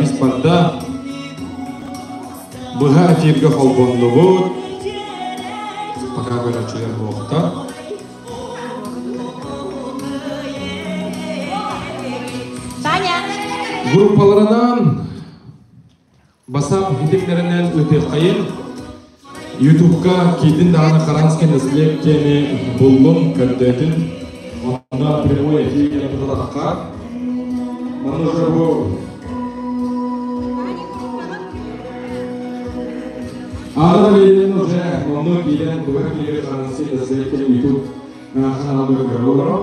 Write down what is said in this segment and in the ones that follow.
Запись барда. Быһа эфиргэ холбоннубут. Пока көрөөччүлэр буолуохтар. Таня! Группаларынан Басап ситимнэринэн ыытыаххайын Ютубка киирдин даҕаны Харанский наслед диэни буллун, көрдөөтүн. Онно прямой эфир диэн тутатахха. Манна уже бу Аада билигин уже онно киирэн туга киирэр Харанский наслед диэн Ютуб ханаалыгар көрө олорор.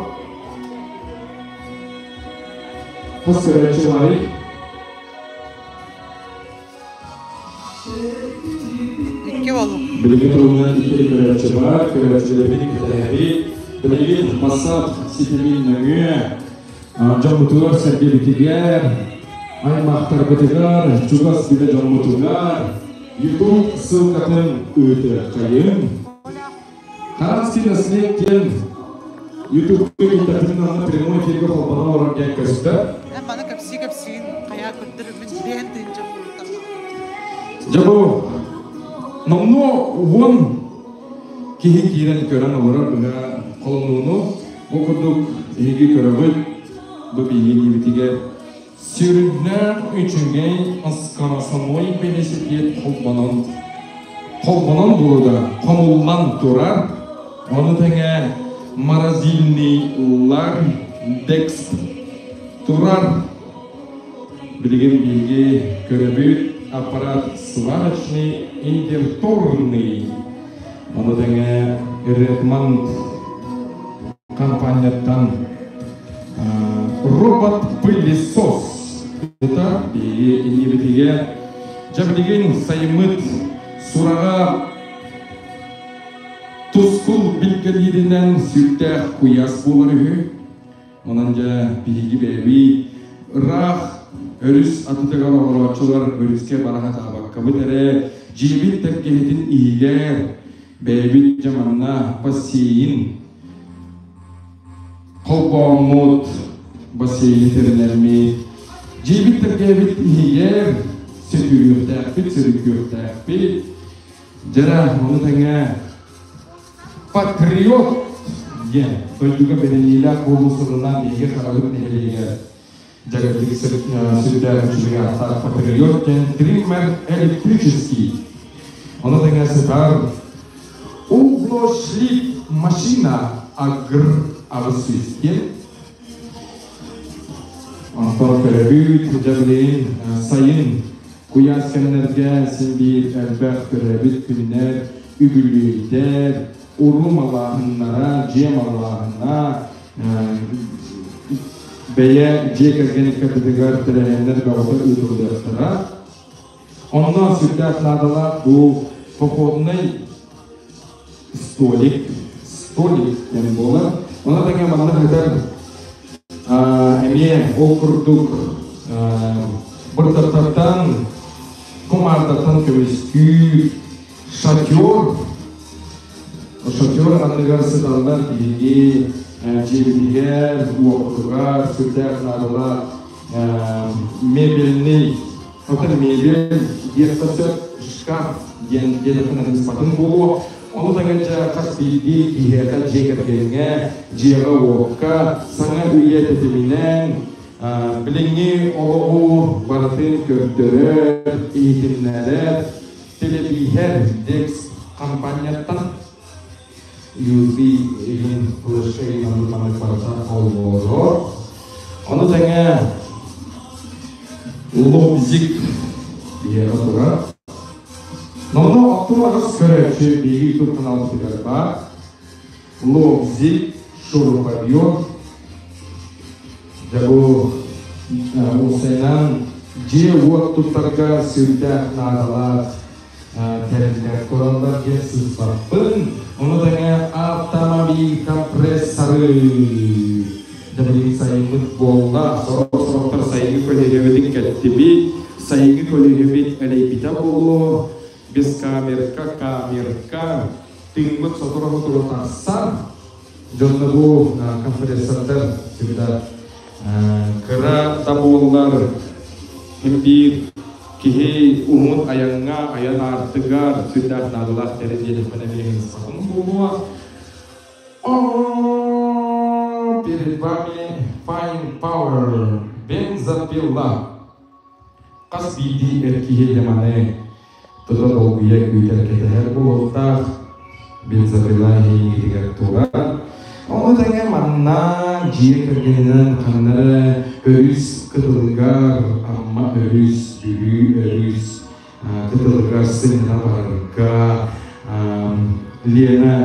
Хас көрөөччү барый? Икки болу. Билигин туругунан икки көрөөччү бар, көрөөччүлэрбит кэтэһэбит. Билигин WhatsApp ситимин нөҥүө дьоммутугар сэргэбитигэр, аймахтарбытыгар, чугас билэ дьоммутугар YouTube ссылкатын ыытыаххайын. Тараский наслед диэн YouTube-ка киирдэхпитинэ прямой эфиргэ холбоно олорор диэн көстөр. Маны кэпсии-кэпсиин хайаа көрдөрүммүн биэн тыынча Дьэ бу номнуо 10 киһи киирэн көрөн олорор быһа холонууну бу курдук эһиги көрөҕүт бу биһиги диэбитигэр сүрдээх үчүгэй скоростной велосипед холбонон холбонон буолуда хомуллан турар ону тэҥэ морозильныйлар декс турар билигин биһиги көрөбүт аппарат сварочный инверторный ону тэҥэ Редмонд компанияттан Робот-пылесос. Это биһиги иннибитигэр дьэ билигин сайыммыт сураҕа тускул билгэлииринэн сүрдээх куйаас буолар үһү. Онон дьэ биһиги бэйэбит ыраах өрүс атытыгар олорооччулар өрүскэ бара сатаабаккабыт эрэ дьиэбит тэлгэһэтин иһигэр бэйэбит дьэ манна бассейн Холбооммут, бассейны тэринэммит, дьиэбит тэлгээбит иһигэр сөтүөлүөхтээхпит, сөрүккүөхтээхпит. Дьэрэ, ону тэҥэ патриот диэн дойдуга бэриниилээх буолуу сылынан биһиги Харабыт нэһилиэгэр дьарыктык сүрдээх үчүгэй ааттаах патриот диэн триммер электрический. Ону тэҥэ сытар Углошлиф машина агр 800 диэн. Онтон көрөбүт, дьэ билигин сайын куйаас кэмнэргэ син биир элбэх төрөөбүт күннэр, үбүлүөйдэр, уруу малааһыннара, дьиэ малааһына, бэйэ дьиэ кэргэн иккардытыгар тэрээһиннэр бөҕөтө ыытыллыахтара. Онно сүрдээх наадалаах бу походный столик, столик диэн буолар. Ону тэҥэ манна сытар эмиэ ол курдук бырдаттартан, кумаардартан көмүскүүр шатер Шофер анныгар сыталлар биһиги дьиэбитигэр, уоппутугар сүрдээх наадалаах мебельный, оттон мебель диэххэ сөп, шкаф диэн диэтэххинэ сыыспатын буолуо. Ону тэҥэ дьэ хас биирдии киһиэхэ дьиэ кэргэҥҥэ, дьиэҕэ-уокка саҥа үйэ тэтиминэн билиҥҥи олоҕу барытын көрдөрөр, иһитиннэрэр Телевизор Dex компанияттан USB игин флешка игин маннык барыта холбоорор. Ону тэҥэ Лобзик биһиэхэ турар. Номно 68 көрөөччү биһиги YouTube каналбытыгар баар. Лобзик, шуруповерт, Дьэ бу уопсайынан дьиэ-уот туттарга сүрдээх наадалаах тэриллэр тураллар диэн сыыспаппын. Ону тэҥэ автомобиль компрессоры дьэ билигин сайыммыт буолла. Сорох-сорохтор сайыҥҥы көлүөһэбитин кэттибит, сайыҥҥы көлүөһэбит элэйбитэ буолуо. Без камерка, камерка, тыыммыт сотору-сотору тахсар. Дьонно бу компрессордар всегда кыра да буоллар Хим биир киһи уһун айаҥҥа, айан аартыгар сүрдээх наадалаах тэрил диэтэхпинэ эмиэ сахам буолуо. О, перед вами Fine Power бензопила. Хас биирдии эр киһи деманы тута долгуйа күүтэр кэтэһэр буолуохтаах бензопила иһиигитигэр турар. Ону тэҥэ манна дьиэ кэргэнинэн ханна эрэ өрүс кытылыгар, Амма өрүс, Бүлүү өрүс кытылыгар сынньана барарга, Лена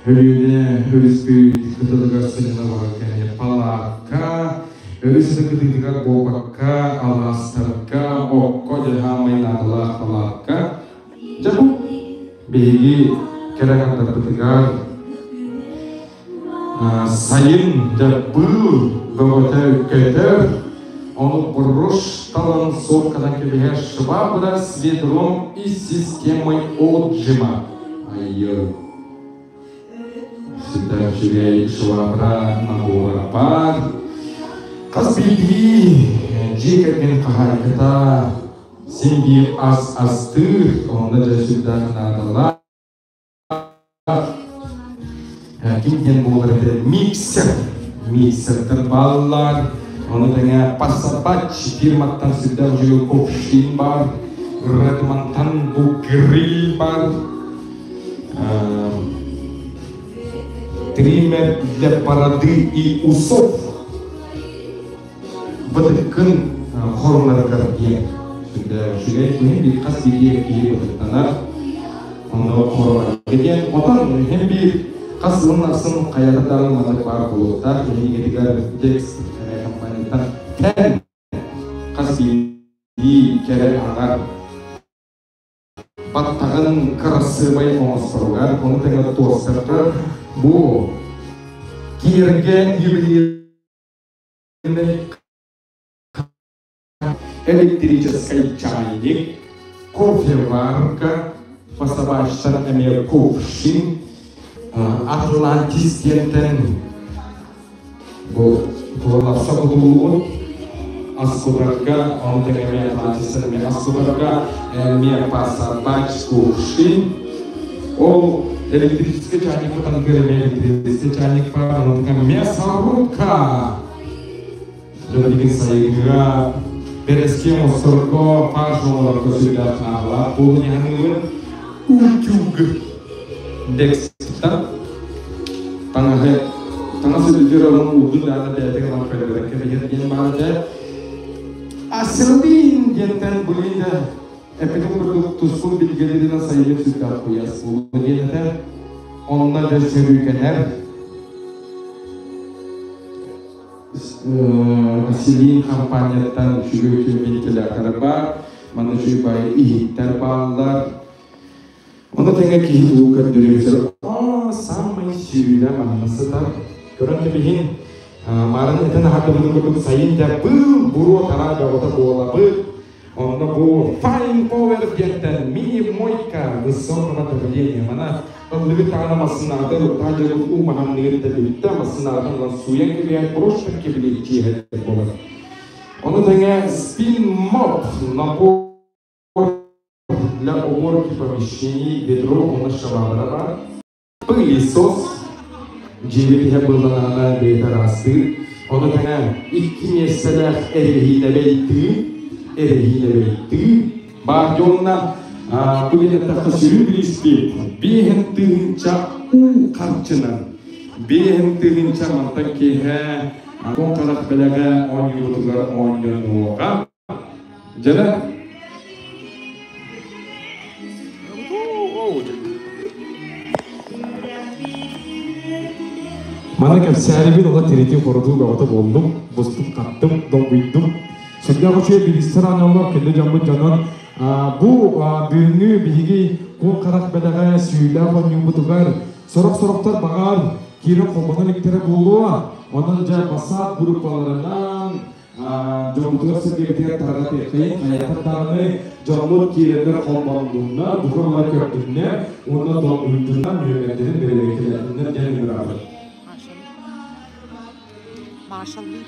Өлүөнэ өрүспүт кытылыгар сынньана барарга эмиэ палаакка, өрүс кытыытыгар буолбакка, алаастарга, окко дьаһаамай наадалаах палаакка. Дьэ бу биһиги кэрэ аҥардарбытыгар сайын дьэ быыл бөҕөтө көтөр, ону бруш талан суокканан кэбиһэр швабра с ведром и системой отжима. Айыл. Сүрдээх үчүгэй швабра набора баар. Хас биирдии дьиэ кэргэн хаһаайката син биир ас астыыр, онно дьэ сүрдээх наадалаах. Ким диэн буолар этэ миксер. Миксердэр бааллар. Ону тэҥэ Пассапач фирматтан сүрдээх үчүгэй кувшин баар. Редмонтан бу гриль баар. Триммер для бороды и усов. Бытыккын хорунарыгар диэн сүрдээх үчүгэй. Киһи биир хас биирдии киһи бытыктанар. Онно хорунарга диэн. Отон иһин биир хас сылын ахсын хайата даҕаны маннык баар буолуохтаах. Иһигитигэр Dex компанияттан тэн хас биирдии кэрэ аҥар баттаҕын кырасыабай оҥосторугар, ону тэҥэ туостарга бу киэргэ ювелирный электрическай чайник, кофеварка, по-собачьи эмиэ кувшин, Атлантис диэнтэн бу туоллахса кутуллубут ас кутарга, ону тэҥэ эмиэ Атлантистан эмиэ ас кутарга, эмиэ пассатач кувшин, ол электрический чайник кутан эмиэ электрический чайник бар, ону тэҥэ мясорубка. Дьон сайыҥҥыга бэрэски оҥосторго, фарш оҥорорго сүрдээх наадалаах буолуон иһаныыбын. Утюг Декстан таҥаһы таҥас үрдүгэр ылан уутун даҕаны бэйэтин ылан көлөбөрөн кэбиһэр диэн баар этэ. Асылин диэнтэн былырыын да эппитим курдук тускул билгэлэринэн сайылык сүрдээх куйаас буолуо диэн этэ. Онно дьэ сөрүүкэнэр Селин компанияттан үчүгэй үчүгэй вентилятор баар, манна үчүгэй баай иһиттэр бааллар. Ону тэҥэ киһи тугу көрдөрүөхсэр самый сүүнэ манна сытар. Көрөн кэбиһин, марын этэн аһардыбытын курдук сайын дьэ быыл буруо тараа бөҕөтө буолабыт. Онно бу Fine Power диэнтэн мини-мойка высокого давления. Мана ыллыгыт таҕана массынаҕытын уктаан дьонут уу маһанныгын да бүттэ массынаҕытын ылан сууйан кэбиһэн просто кэбилиэччи иһэллэр буолар. Ону тэҥэ спин-моп набор для уборки помещений ведро уонна швабра бар. Пылесос дьиэбит иһэ былланаана бэйэтэ ыраастыыр. Ону тэҥэ икки миэстэлээх эрэһиинэбэй тыы, эрэһиинэбэй тыы баар дьонна бу диэтэххэ сүрүн бирииспит 5000 уу харчынан 5000 мантан киэһэ куон харах бэлэҕэ оонньуубутугар оонньонуоҕа. Дьэ Маны кэпсээрибин ыла тиритии-хорутуу бөҕөтө буоллум, бустум-хаттым, долгуйдум. Сүрдээх үчүгэй бириистэр аналлар күндү дьоммут дьонун бу бүгүҥҥү биһиги куҥ харах бэлэҕэ сүүлээх оонньуубутугар сорох-сорохтор баҕар киирэн холбонон иликтэрэ буолуо. Онон дьэ бассаап группаларынан дьоммутугар-сэргэбитигэр тарҕатыаххайын, хайатар даҕаны дьоммут киирэннэр холбондуннар, бука бары көрдүннэр уонна долгуйдуннар, нүөмэрдэрин бэрэбиэркэлээтиннэр диэн ыҥырабыт. Маршаллыы.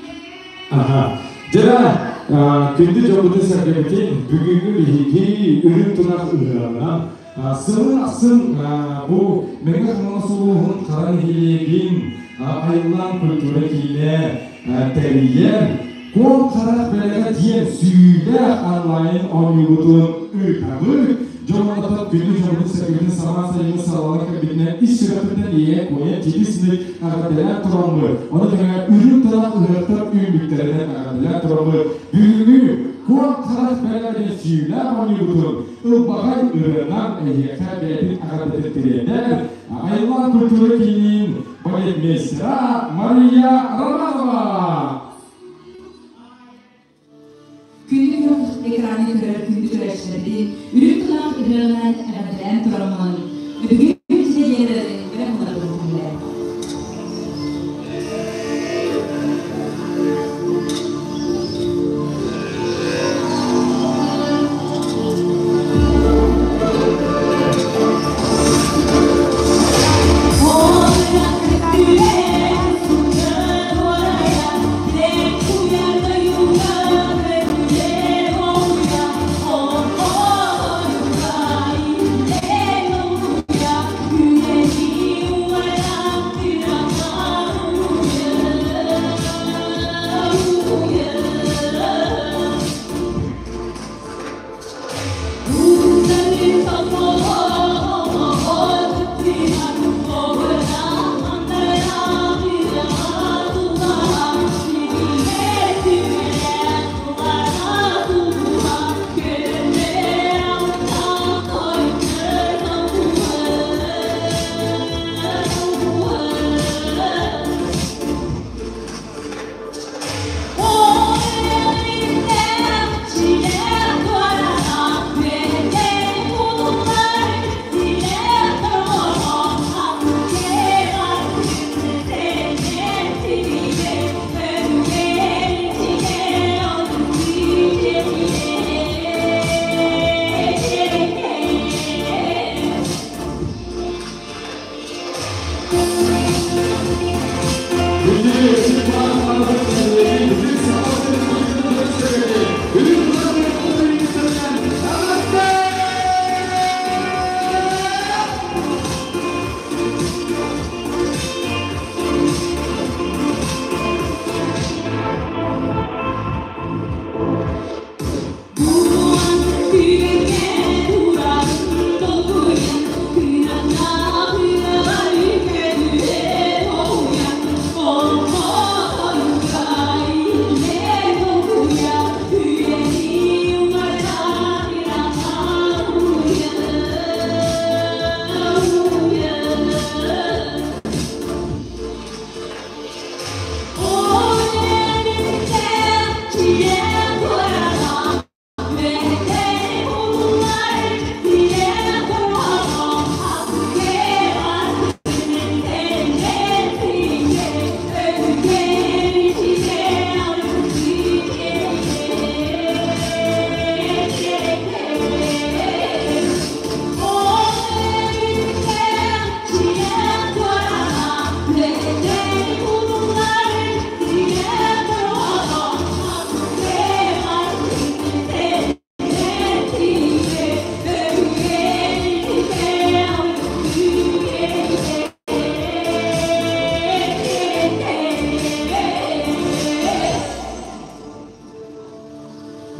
Аха. Дьэ, Күндү дьоммутун сэргэбитин бүгүҥҥү биһиги үрүҥ тунах ыһыаҕынан сылын ахсын бу Мэҥэ Хаҥалас улууһун Хара нэһилиэгин Айыллаан культура киинэ тэрийэр Куон харах бэлэҕэ диэн сүүлээх онлайн оонньуубутун ыытабыт. Дьон күндү дьоммутун сэргэбитин самаан сайыҥҥы салалан кэлбитинэн ис сүрэхпитинэн ийэ-куойа чибисник эҕэрдэлээн тураммыт, ону тэҥэ үрүҥ тунах ыһыахтар үүммүттэринэн эҕэрдэлээн тураммыт, бүгүҥҥү Куон харах бэлэҕэ диэн сүүлээх оонньуубутун ылбаҕай ырыанан эһиэхэ бэйэтин эҕэрдэтин тириэрдэр Айыллаан культура киинин балетмейстера Мария Романова. Күндү күөх экраны көрөр күндү көрөөччүлэрбит, үрүҥ тунах ыһыаҕынан эҕэрдэлээн тураммын, бүгүн сириэдэрин бэлэх уунабын.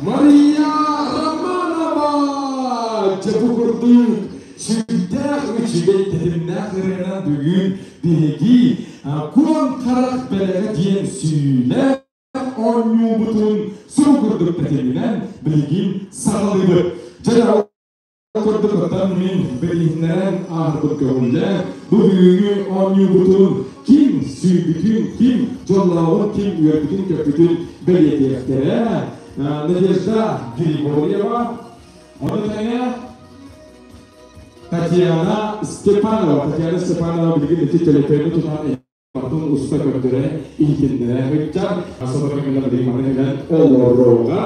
Мария Романова! Дьэ бу курдук сүрдээх үчүгэй тэтимнээх ырыанан бүгүн биһиги Куон харах бэлэҕэ диэн сүүлээх оонньуубутун сыл курдук тэтиминэн билигин саҕалыыбыт. Дьэ курдук оттон мин билиһиннэрэн ааһарбыт көҥүллээх бу бүгүҥҥү оонньуубутун ким сүүйбүтүн, ким дьоллооҕун, ким үөрбүтүн-көппүтүн бэлиэтиэхтэрэ. Надежда Григорьева, ону тэҥэ Татьяна Степанова. Татьяна Степанова билигин ити төлөпүөнү тутан бартын уста көрдөрө, иһитиннэрэ сылдьар. Сотору кэминэн билигин манна кэлэн олоруоҕа.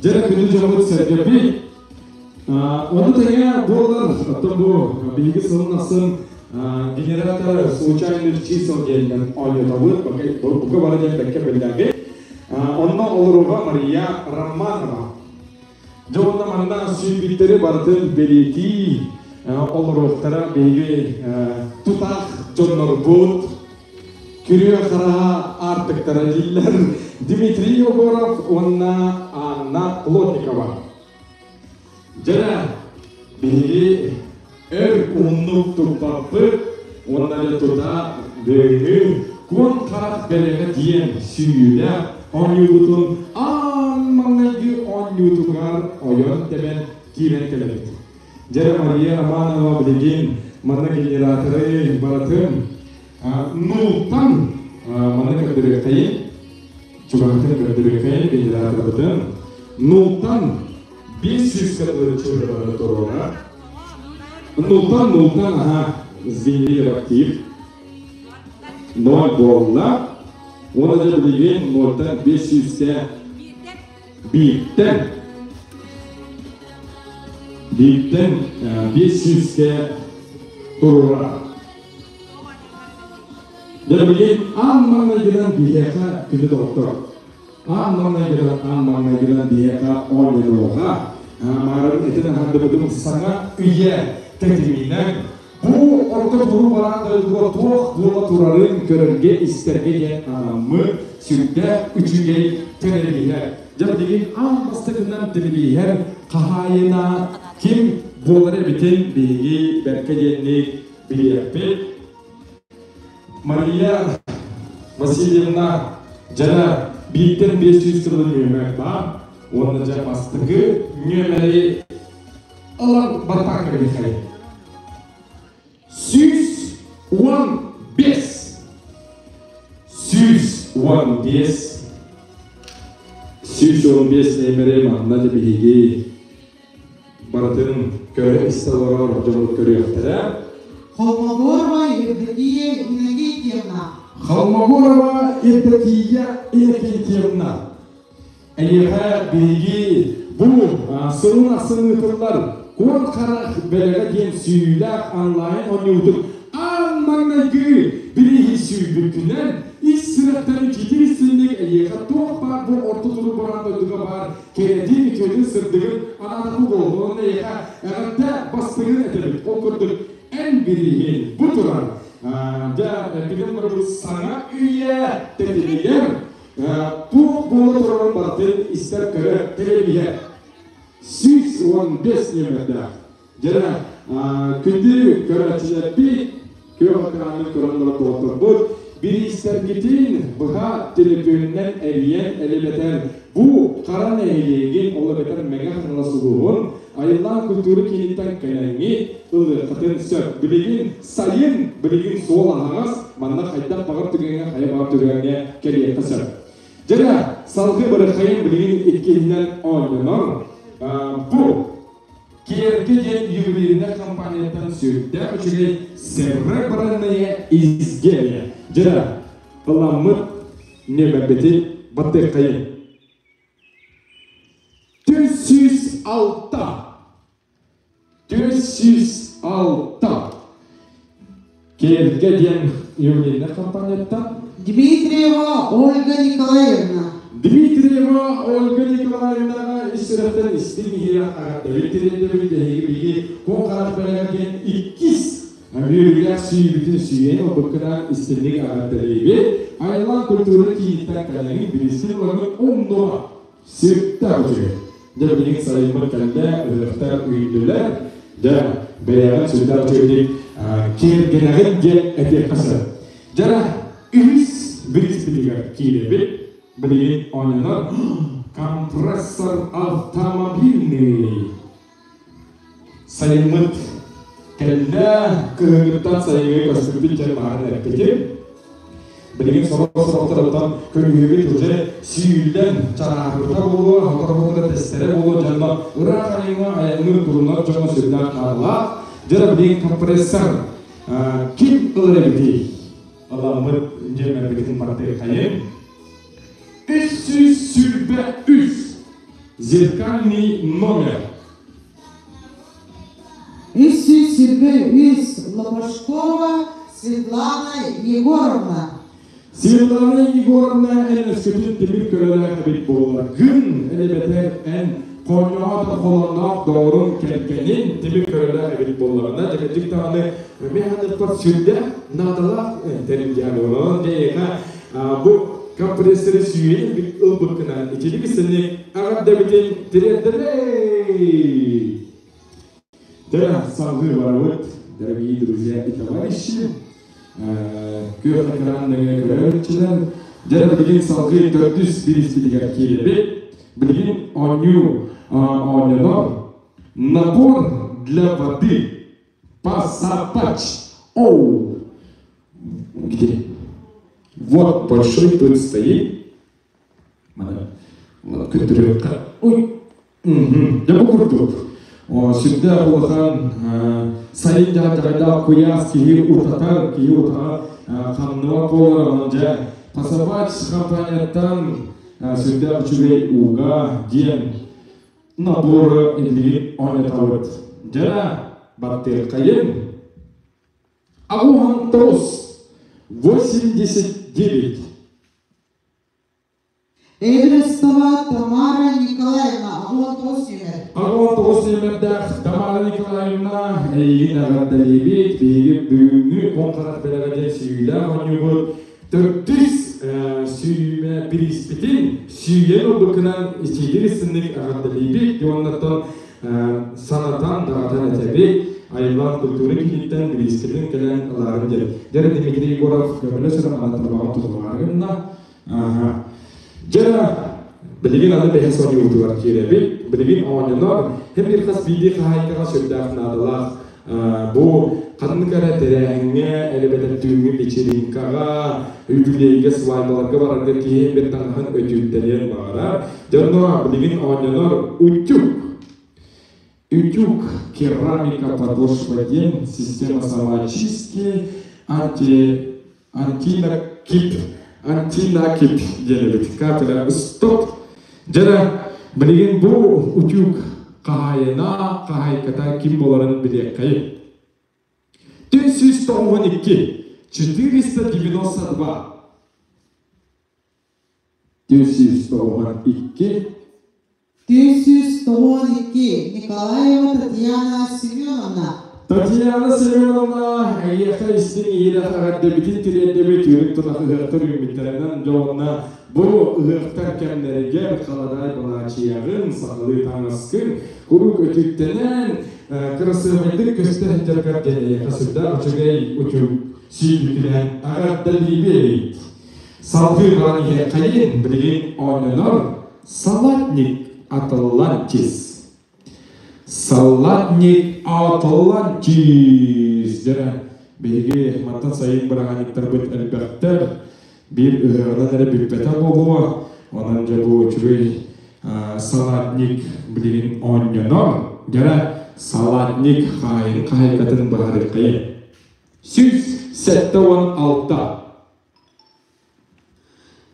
Дьэ, күндү дьоммут сэргэбит. Ону тэҥэ буолар, оттон бу биһиги сылын ахсын генератор случайных чисел диэнинэн оонньотобут. Бука бары диэн бэккэ биллээбит. Онно олоруга Мария Романова. Дьэ уонна манна сүүйбүттэри барытын бэлиэтии олоруохтара биһиги тутаах дьоннорбут күрүө хараһа аартыктара дииллэр Дмитрий Егоров уонна Анна Плотникова. Дьэ, биһиги өр уһуннук туппаппыт уонна дьэ тута бүгүҥҥү Куон Харах бэлэҕэ диэн сүүйүүлээх оонньуубутун аан маҥнайгы оонньуутугар ойон-тэбэн киирэн кэлэбит. Дьэ, Мария Романова билигин манна генераторы барытын нуултан манна көрдөрүөххэйин, чугаһытын көрдөрүөххэйин генераторбытын нуултан 500 кадр чугаһын туруора. Нуултан нуултан аха сгенерировать актив. Ноль буолла. Уонна дьэ билигин нолтан 500-кэ бииртэн бииртэн 500-кэ туруора. Дьэ билигин аан маҥнайгынан биһиэхэ күнү доҕоттор. Аан маҥнайгынан аан маҥнайгынан биһиэхэ оонньонуоҕа. Маарын этин аһардыбытым саҥа үйэ тэтиминэн бу орто туруу бараан дойдуга туох буола турарын көрөргө-истэргэ диэн анаммыт сүрдээх үчүгэй тэлэбииһэр. Дьэ билигин аан бастакынан тэлэбииһэр хаһаайына ким буолар эбитин биһиги бэркэ диэнник билиэхпит. Мария Васильевна дьара бииртэн 500 сылын нүөмэр баар уонна дьэ бастакы нүөмэри ылан баттаан кэбиһэри. 115. 115. 115 нүөмэри манна дьэ биһиги барытын көрө-истэ олорор дьоммут көрүөхтэрэ. Холмогорова Евдокия Иннокентьевна. Холмогорова Евдокия Иннокентьевна. Эйиэхэ биһиги бу сылын ахсын ыытыллар Куон Харах бэлэҕэ диэн сүүйүүлээх онлайн оонньуубутун аан маҥнайгы бирииһи сүүйбүккүнэн ис сүрэхтэн итиитик истиҥник эйиэхэ туох баар бу орто туруу бараан дойдуга баар кэрэтин, үтүөтүн, сырдыгын анаатахпы буолуон эйиэхэ эҕэрдэ бастыҥын этэбит. Ол курдук эн бирииһин бу турар дьэ билим барыбыт саҥа үйэ тэтимигэр туох буола турарын барытын истэр-көрөр телевиһэр 115 нүөмэрдээх. Дьэ, күндү көрөөччүлэрбит, күөх экраны көрөн олорор доҕотторбут, бириистэргитин быһа төлөпүөнүнэн эрийэн элибэтэр бу Хара нэһилиэгин, ол эбэтэр Мэҥэ Хаҥалас улууһун Айыллаан культура кииниттэн кэлэҥҥит ылыаххытын сөп. Билигин сайын, билигин суол аһаҕас, манна хайдах баҕар түгэҥҥэ, хайа баҕар түгэҥҥэ кэлиэххэ сөп. Дьэ, салгыы барыххайын билигин иккиһинэн оонньонор. Бу Киэргэ диэн ювелирнай компанияттан сүрдээх үчүгэй серебряное изделие. Дьэ, ыламмыт нүөмэрбитин баттыаххайын. 406. 406. Киэргэ диэн ювелирнай компанияттан Дмитриева Ольга Николаевна. Дмитриева Ольга Николаевнаҕа ис сүрэхтэн истиҥ иһирэх эҕэрдэбит тириэрдэбит эһиги биһиги куон харах бэлэҕэ диэн иккис үөрүүлээх сүүйбүтүн сүүйэн ылбыккынан истиҥник эҕэрдэлиибит. Айыллаан культура кииниттэн кэлэҥин билистин ылаҥын умнума. Сүрдээх үчүгэй. Дьэ билигин сайыммыт кэллэ, ыһыахтар үүннүлэр. Дьэ бэйэҕин сүрдээх үчүгэйдик киэргэнэҕин диэн этиэххэ сөп. Дьэ үһүс бирииспитигэр киирэбит. Билигин оонньонор компрессор автомобильный. Сайыммыт кэллэ, кыһыҥҥыттан сайыҥҥы көстүбүт дьэ баарын эппитим. Билигин сорох-сорохторуттан көрүҥүбүт уже сүүрдэн чарааһырбыта буолуо, сотору-сотору тэстэрэ буолуо дьонно ыраах айаҥҥа айанныыр турунар дьоҥҥо сүрдээх наадалаах. Дьэ билигин компрессор ким ылар эбитий? Ыламмыт дьиэмэрбитин баттыаххайын. 323 зеркальный номер. 323 Лопашкова Светлана Егоровна. Светлана Егоровна эн өскөтүн тимир көлөлөөх эбит буолларгын, эбэтэр эн хонньоҕо холонноох доҕорун кэргэнин тимир көлөлөөх эбит буоллаҕына, дьэкэчик даҕаны эмиэ ханныктар сүрдээх наадалаах тэрилдьээн онон дьэ бу компрессоры сүүрэн ылбыккынан итини бисини аҕардэбитин тириэрдэрэй! Да, салгыы барабыт, дорогие друзья и товарищи. Күөх экранныгы көрөөччүлэр. Дьэ, билигин салгыы төрдүс бириспитигэр киирэбит. Билигин оонньуу оонньонор. Набор для воды. Пасапач. Оу! Где? Вот большой тут стоит. Көтүрүөххэ. Ой. Дьэ бу курдук. Сүрдээх улахан сайын дьаһайдаах куйаас киһи утатар, киһи утаҕа хамныма буолар. Онон дьэ Пасабач компанияттан сүрдээх үчүгэй ууга диэн наборы илигин оонньотабыт. Дьэ баттыаххайын. Агухан тоҕус 89. Эверстова Тамара Николаевна, 19 нүөмэр. 19 нүөмэрдээх Тамара Николаевна, эйигин эҕэрдэлиибит. Биһиги бүгүҥҥү куон-харах бэлэҕэ диэн сүүйүүлээх оонньуубут төрдүс сүүйүүмэ бирииспитин сүүйэн ылбыккынан ичиитир истинник эҕэрдэлиибит. Уоннаттан санатан даҕатан этэбит. Айыллаан культура кииниттэн бириискитин кэлэн ылаарын диэн. Дьэ, Дмитрий Егоров көмөлөс эрэ манна тутулаары гынна. Дьэ, билигин аны бэһис оонньуубутугар киирэбит. Билигин оонньонор һэм биир хас биирдии хаһаайкаҕа сүрдээх наадалаах бу ханнык эрэ тэрээһиҥҥэ, элэбэтэр түүҥҥү вечеринкаҕа, үбүлүөйгэ, свадьбаларга барарга киһи бир таҥаһын өтүүттэриэн баҕарар. Дьонно билигин оонньонор утюг. Утюг, керамика, подошва диэн система самоочистки, анти антинакип антинакип диэн эбит. Капля стоп. Дьэ, билигин бу утюг хаһаайына, хаһаайката ким буоларын билиэххэйин. 492, 492. 492. 492 Николаева Татьяна Семеновна. Татьяна Семеновна, эйиэхэ истиҥ иһирэх эҕэрдэбитин тириэрдэбит, үрүҥ тунах ыһыахтар үүммүттэринэн дьонно бу ыһыахтар кэмнэригэр халадаай былаачыйаҕын, сахалыы таҥаскын куруук өтүктэнэн, кырасыабайдык көстө сылдьаргар диэн эйиэхэ сүрдээх үчүгэй утюг сүүрбүтүнэн эҕэрдэлиибит. Салгыы баран иһиэххэйин, билигин оонньонор Салатник Атлантис. Салатник Атлантис дьэ биһиги мантан сайын бырааһынньыктарбыт элбэхтэр, биир ыһыаҕынан эрэ бүппэтэ буолуо. Онон дьэ бу үчүгэй салатник билигин оонньонор. Дьэ салатник хаайын хаһайкатын быһаарыаххайын. 176.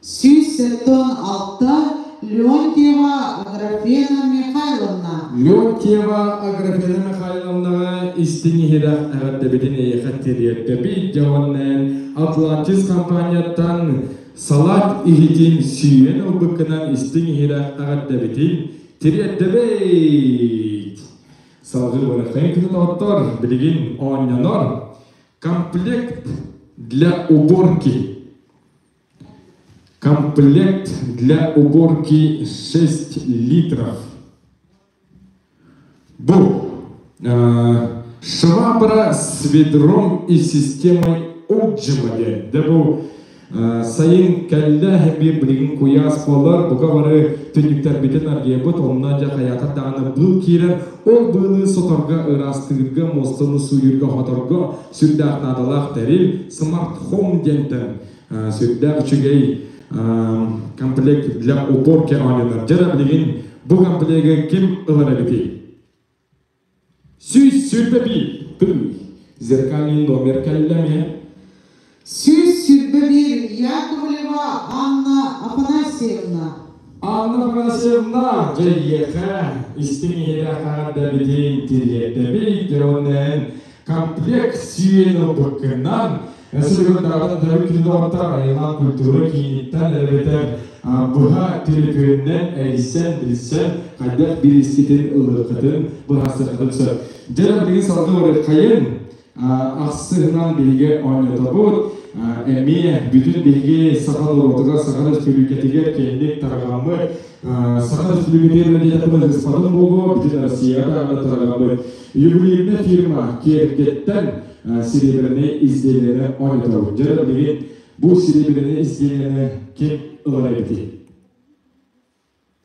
176 Леонтьева Аграфена Михайловна. Леонтьева Аграфена Михайловнаҕа истиҥ иһирэх эҕэрдэбитин эйиэхэ тириэрдэбит. Дьэ Атлантис компанияттан салат иһитин сүүйэн ылбыккынан истиҥ иһирэх эҕэрдэбитин тириэрдэбит. Салгыы барахтайын күнүн билигин оонньонор комплект для уборки. Комплект для уборки 6 литров. Бу швабра с ведром и системой отжима диэн. Дэ бу сайын кэллэ биир билигин куйаас буолар, бука бары түннүктэрбитин аргыйабыт, онно дьэ хайаатар даҕаны быыл киирэр, ол быылы соторго, ыраастыырга, муостаны сууйурга, хоторго сүрдээх наадалаах тэрил Smart Home диэнтэн сүрдээх үчүгэй комплект для уборки оонньонор. Дьэ билигин бу комплегы ким ылар эбитий? 121 тый. Зеркальный номер кэллэми. 121 Яковлева Анна Афанасьевна. Анна Афанасьевна, дьэ истиҥ иһирэх эҕэрдэбитин тириэрдэбит, дьоннэн комплект сүйэн ылбыккынан Өссө бүгүн даҕатан төрүт күнү доҕоттор айылаан культура кииниттэн эбэтэр быһа төлөпүөнүнэн эрийсэн, билсэн, хайдах бириискитин ылыаххытын быһаарсыаххытын сөп. Дьэ, билигин салгыы барыаххайын. Ахсыһынан биһиги оонньотобут. Эмиэ бүтүн биһиги саха норуотугар, Саха Республикатыгар киэҥник тарҕаммыт Саха Республикатыгар диэтэхпинэ ыспатын буолуо, бүтүн Россияҕа даҕаны тарҕаммыт ювелирная фирма киэргэттэн серебряный изделиени оонньотобут. Дьэ, билигин бу серебряный изделиени ким ылар эбитий?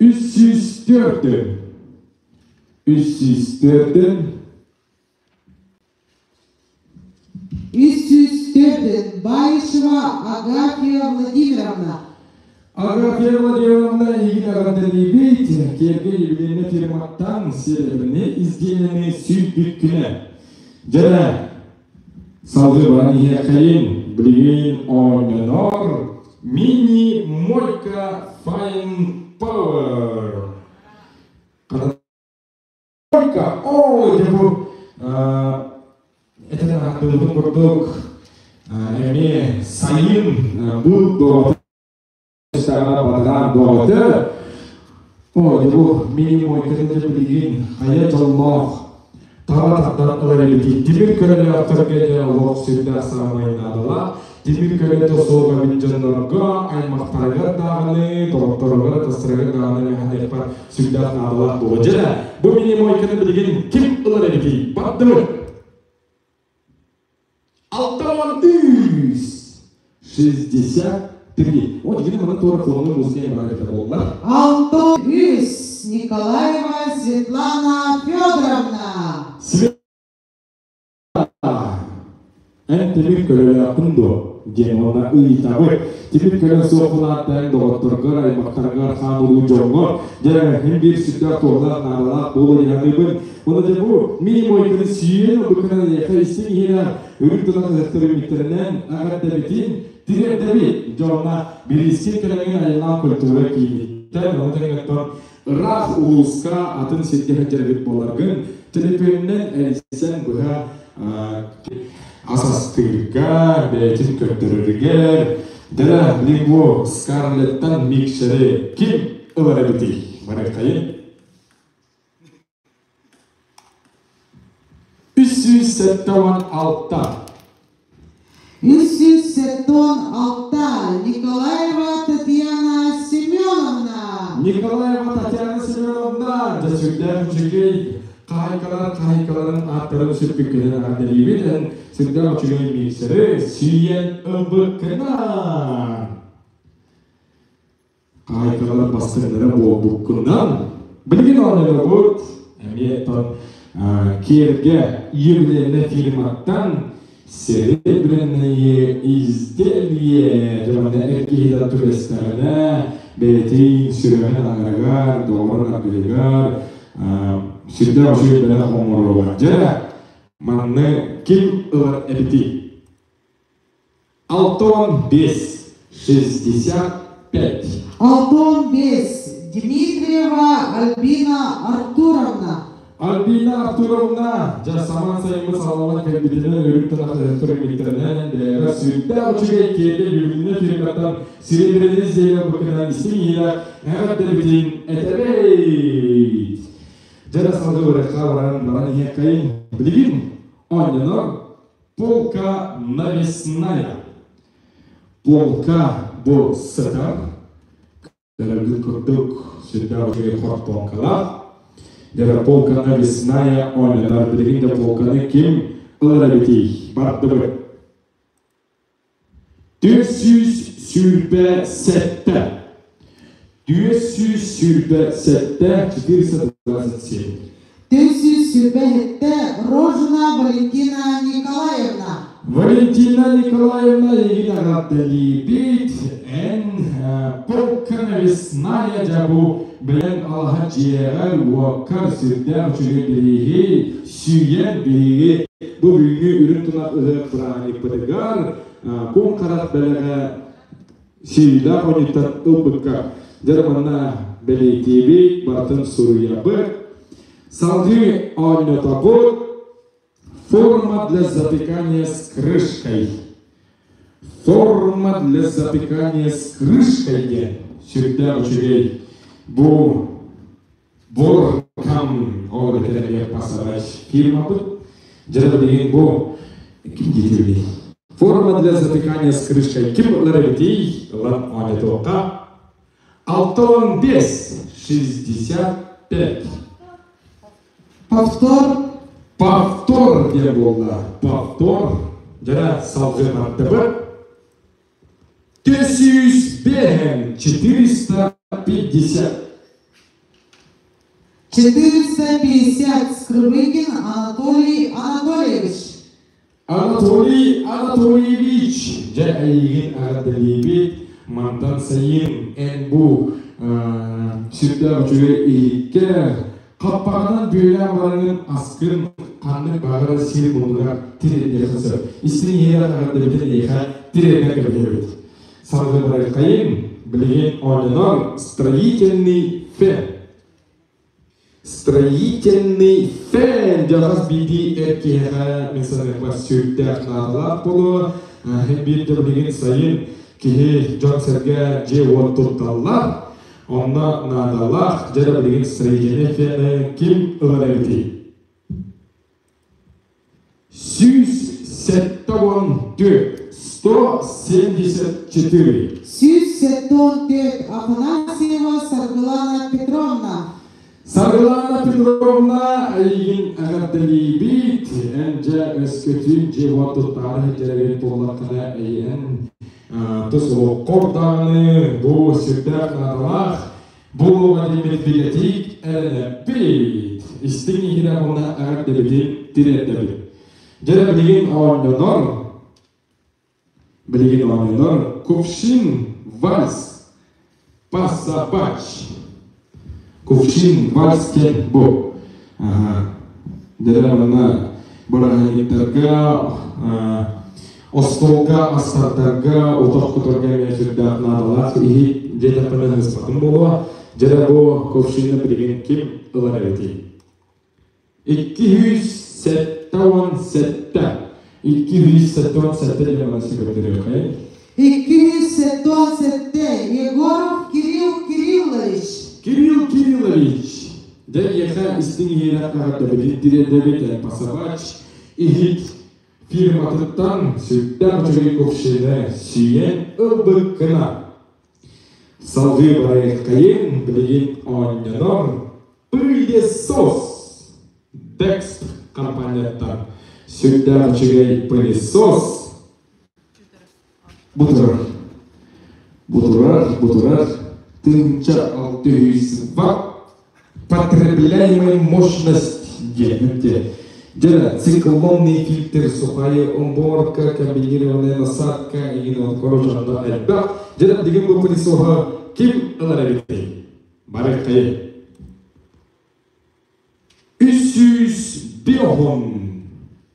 304 304 304 Баишева Агафья Владимировна. Агафья Владимировна игин эҕэрдэлиибит. Киэргэ юбилейнай фирматтан серебряный изделиени сүүрбүккүнэ. Дьэ, салгыы баран иһиэххэйин, билигин оонньонор мини-мойка Fine Power. Мойка, оо, дьэ бу этэн ааттыыбытын курдук эмиэ сайын бу доҕоту батараан доҕоту оо дьэ бу мини-мойкатын дьэ билигин хайа дьоллоох таба тардан ылар эбитий тимир көлөлөөхтөргө дьэ олох сүрдээх саамай наадалаах тимир көлөтө суох эбит дьоннорго аймахтарыгар даҕаны доҕотторугар атастарыгар даҕаны мэхэнэхпэр сүрдээх наадалаах буолуо дьэ бу мини-мойканы билигин ким ылар эбитий бардыбыт 63 63. Вот дигини манан туора фону музыка бар эбитэ буолла. 63 Николаева Светлана Федоровна. Света, эн тимир көлөлөөххүн дуо? диэн уонна ыйытабыт. Тимир көлө суох булааттан доҕотторгор, аймахтаргар, хаан уруу дьоҥҥор, дьэ, мин биир сүрдээх туһалаах, наадалаах буолуо диэн Уонна дьэ бу мини-мойканы сүйэн ылбыккынан эйиэхэ истиҥ иһирэх үрүҥ тунах ыһыктар үүммүттэринэн эҕэрдэбитин тириэрдэбит. Дьонно бириискин кэлэҥин айылаан культура кииниттэн, ону тэҥэ ыраах улууска атын сиргэ сылдьаргыт буоларгын төлөпүөнүнэн эрийсэн быһа ас астыырга, бэйэтин көрдөрөрүгэр, дьэ, билигин Скарлеттан микшери ким ылар эбитий? Барыаххайын. 376. 376 Николаева Татьяна Семеновна. Николаева Татьяна Семеновна, дьэ сүрдээх үчүгэй хаһайкалар хаһайкаларын ааттарын сүппүккүнэн эҕэрдэлиибит. Эн сүрдээх үчүгэй миксери сүүйэн ылбыккынан. Хаһайкалар бастыҥнара буолбуккунан билигин оонньообут эмиэ тон киэргэ юбилейная фирматтан серебряные изделие дьоно эр киһи түбэстэҕинэ бэйэтин сүрэҕин аҥарыгар доҕорун аргыһыгар сүрдээх үчүгэй бэлэх оҥоруоҕа дьэ манны ким ылар эбитий 65 65. 65 Дмитриева Альбина Артуровна. Альбина Артуровна, дьэ самаан сайыммыт салаллан кэлбитинэн өрүк тынах түрүммүттэринэн бэйэҕэ сүрдээх үчүгэй киэдэ юбилейнай фирматтан серебряный зелье быкынан истиҥ иһирэх эҕэрдэлэбитин этэбит! Дьэ салгыы барыахха баран баран иһиэххэйин. Билигин оонньонор Полка навесная. Полка бу сытар. Көрөргүт курдук сүрдээх үчүгэй хортуоҥкалаах. Дьэ полка навесная оонньонор. Билигин да полканы ким ылар эбитий? Бардыбыт. 427. 427 427. 427 Рожина Валентина Николаевна. Валентина Николаевна эйигин эҕэрдэлиибит. Эн полка навесная дьабу билэн алаһа дьиэҕэр уоккар сүрдээх үчүгэй бирииһи сүүйэн биһиги бу бүгүҥҥү үрүҥ тунах ыһыах бырааһынньыкпытыгар куҥ харах бэлэҕэ сүүйүүлээх оонньууттан ылбыкка дьэ манна бэлиэтиибит барытын суруйабыт салгыы оонньотобут форма для запекания с крышкой. Форма для запекания с крышкой диэн сүрдээх үчүгэй бу Боркам ол этэргэ пасарай фирмабыт. Дьэ билигин бу ким диэтибий? Форма для запекания с крышкой ким ылар эбитий? Ылан оонньотуохха. 65 65. Повтор. Повтор диэн буолла. Повтор. Дьэ салгыы бардыбыт. 405 450. 450 Скрыбыкин Анатолий Анатольевич. Анатолий Анатольевич, дьэ эйигин эҕэрдэлиибит, мантан сайын эн бу сүрдээх үчүгэй иһиккэ хаппаҕынан бүөлээн бараҥын аскын ханнык баҕарар сир муннугар тириэрдиэххэ сөп. Истиҥ иһиэхэ эҕэрдэбитин эйиэхэ тириэрдэн кэбиһэбит. Салгыы барыаххайыҥ, билигин оонньонор строительный фен. Строительный фэн дьаҕас биирдии эр киһиэхэ мин саныахпар сүрдээх наадалаах буолуо. Биир да билигин сайын киһи дьон-сэргэ дьиэ-уот тутталлар. Онно наадалаах дьэ да билигин строительный фены ким ылар эбитий? 174, 174. 174 Афанасьева Саргылана Петровна. Саргылана Петровна эйигин эҕэрдэлиибит. Эн дьэ өскөтүн дьиэ-уот туттаары сылдьар буоллаххына эйиэн тус олоххор даҕаны бу сүрдээх наадалаах Буолуоҕа диэммит бигэтик эрэнэбит. Истиҥ иһирэх уонна эҕэрдэбитин тириэрдэбит. Дьэ билигин оонньонор, билигин оонньонор кувшин вальс пассабач. Кувшин вальс диэн бу. Дьэ манна бырааһынньыктарга Остуолга астардарга, утах кутарга эмиэ сүрдээх наадалаах иһит диэтэхпинэ ыһыспатым буолуо. Дьэ бу кувшины билигин ким ылар эбитий? 277. 277 диэн манна көрдөрүөххэй. 277 Егоров Кирилл Кириллович. Кирилл Кириллович! Дьэ, эйиэхэ истиҥ иһиирэх эҕэрдэбитин тириэрдэбит, пасабач, иһит Фирматыттан сүрдээх үчүгэй кувшины сиэн ылбыккына. Салгыы барыаххайын билигин оонньонор пылесос Дексп компанияттан сүрдээх үчүгэй пылесос бу турар. Бу турар, бу турар 1600 ватт потребляемая мощность диэн Дьэ, циклонный фильтр, сухая уборка, комбинированная насадка, игин вот короче онно элбэх. Дьэ, деген бу пылесоһа ким ылар эбитий? Барыаххайы. 305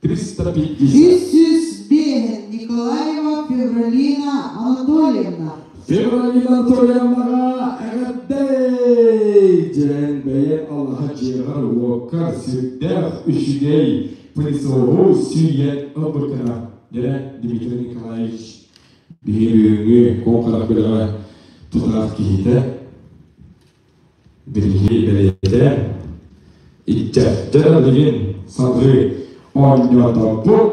350. 305 Николаева Февралина Анатольевна. Февралина Анатольевнаҕа эҕэрдэй! Дьэн бэйэм аллаһа дьиэҕэр уоккар сүрдээх үчүгэй пылесоһу сүүйэн ылбыккына. Дьэ, Дмитрий Николаевич биһиги бүгүҥҥү куон бөлөҕө тутаах киһитэ Билиги бэлиэтээн, иччэттэр билигин салгыы оонньооторбут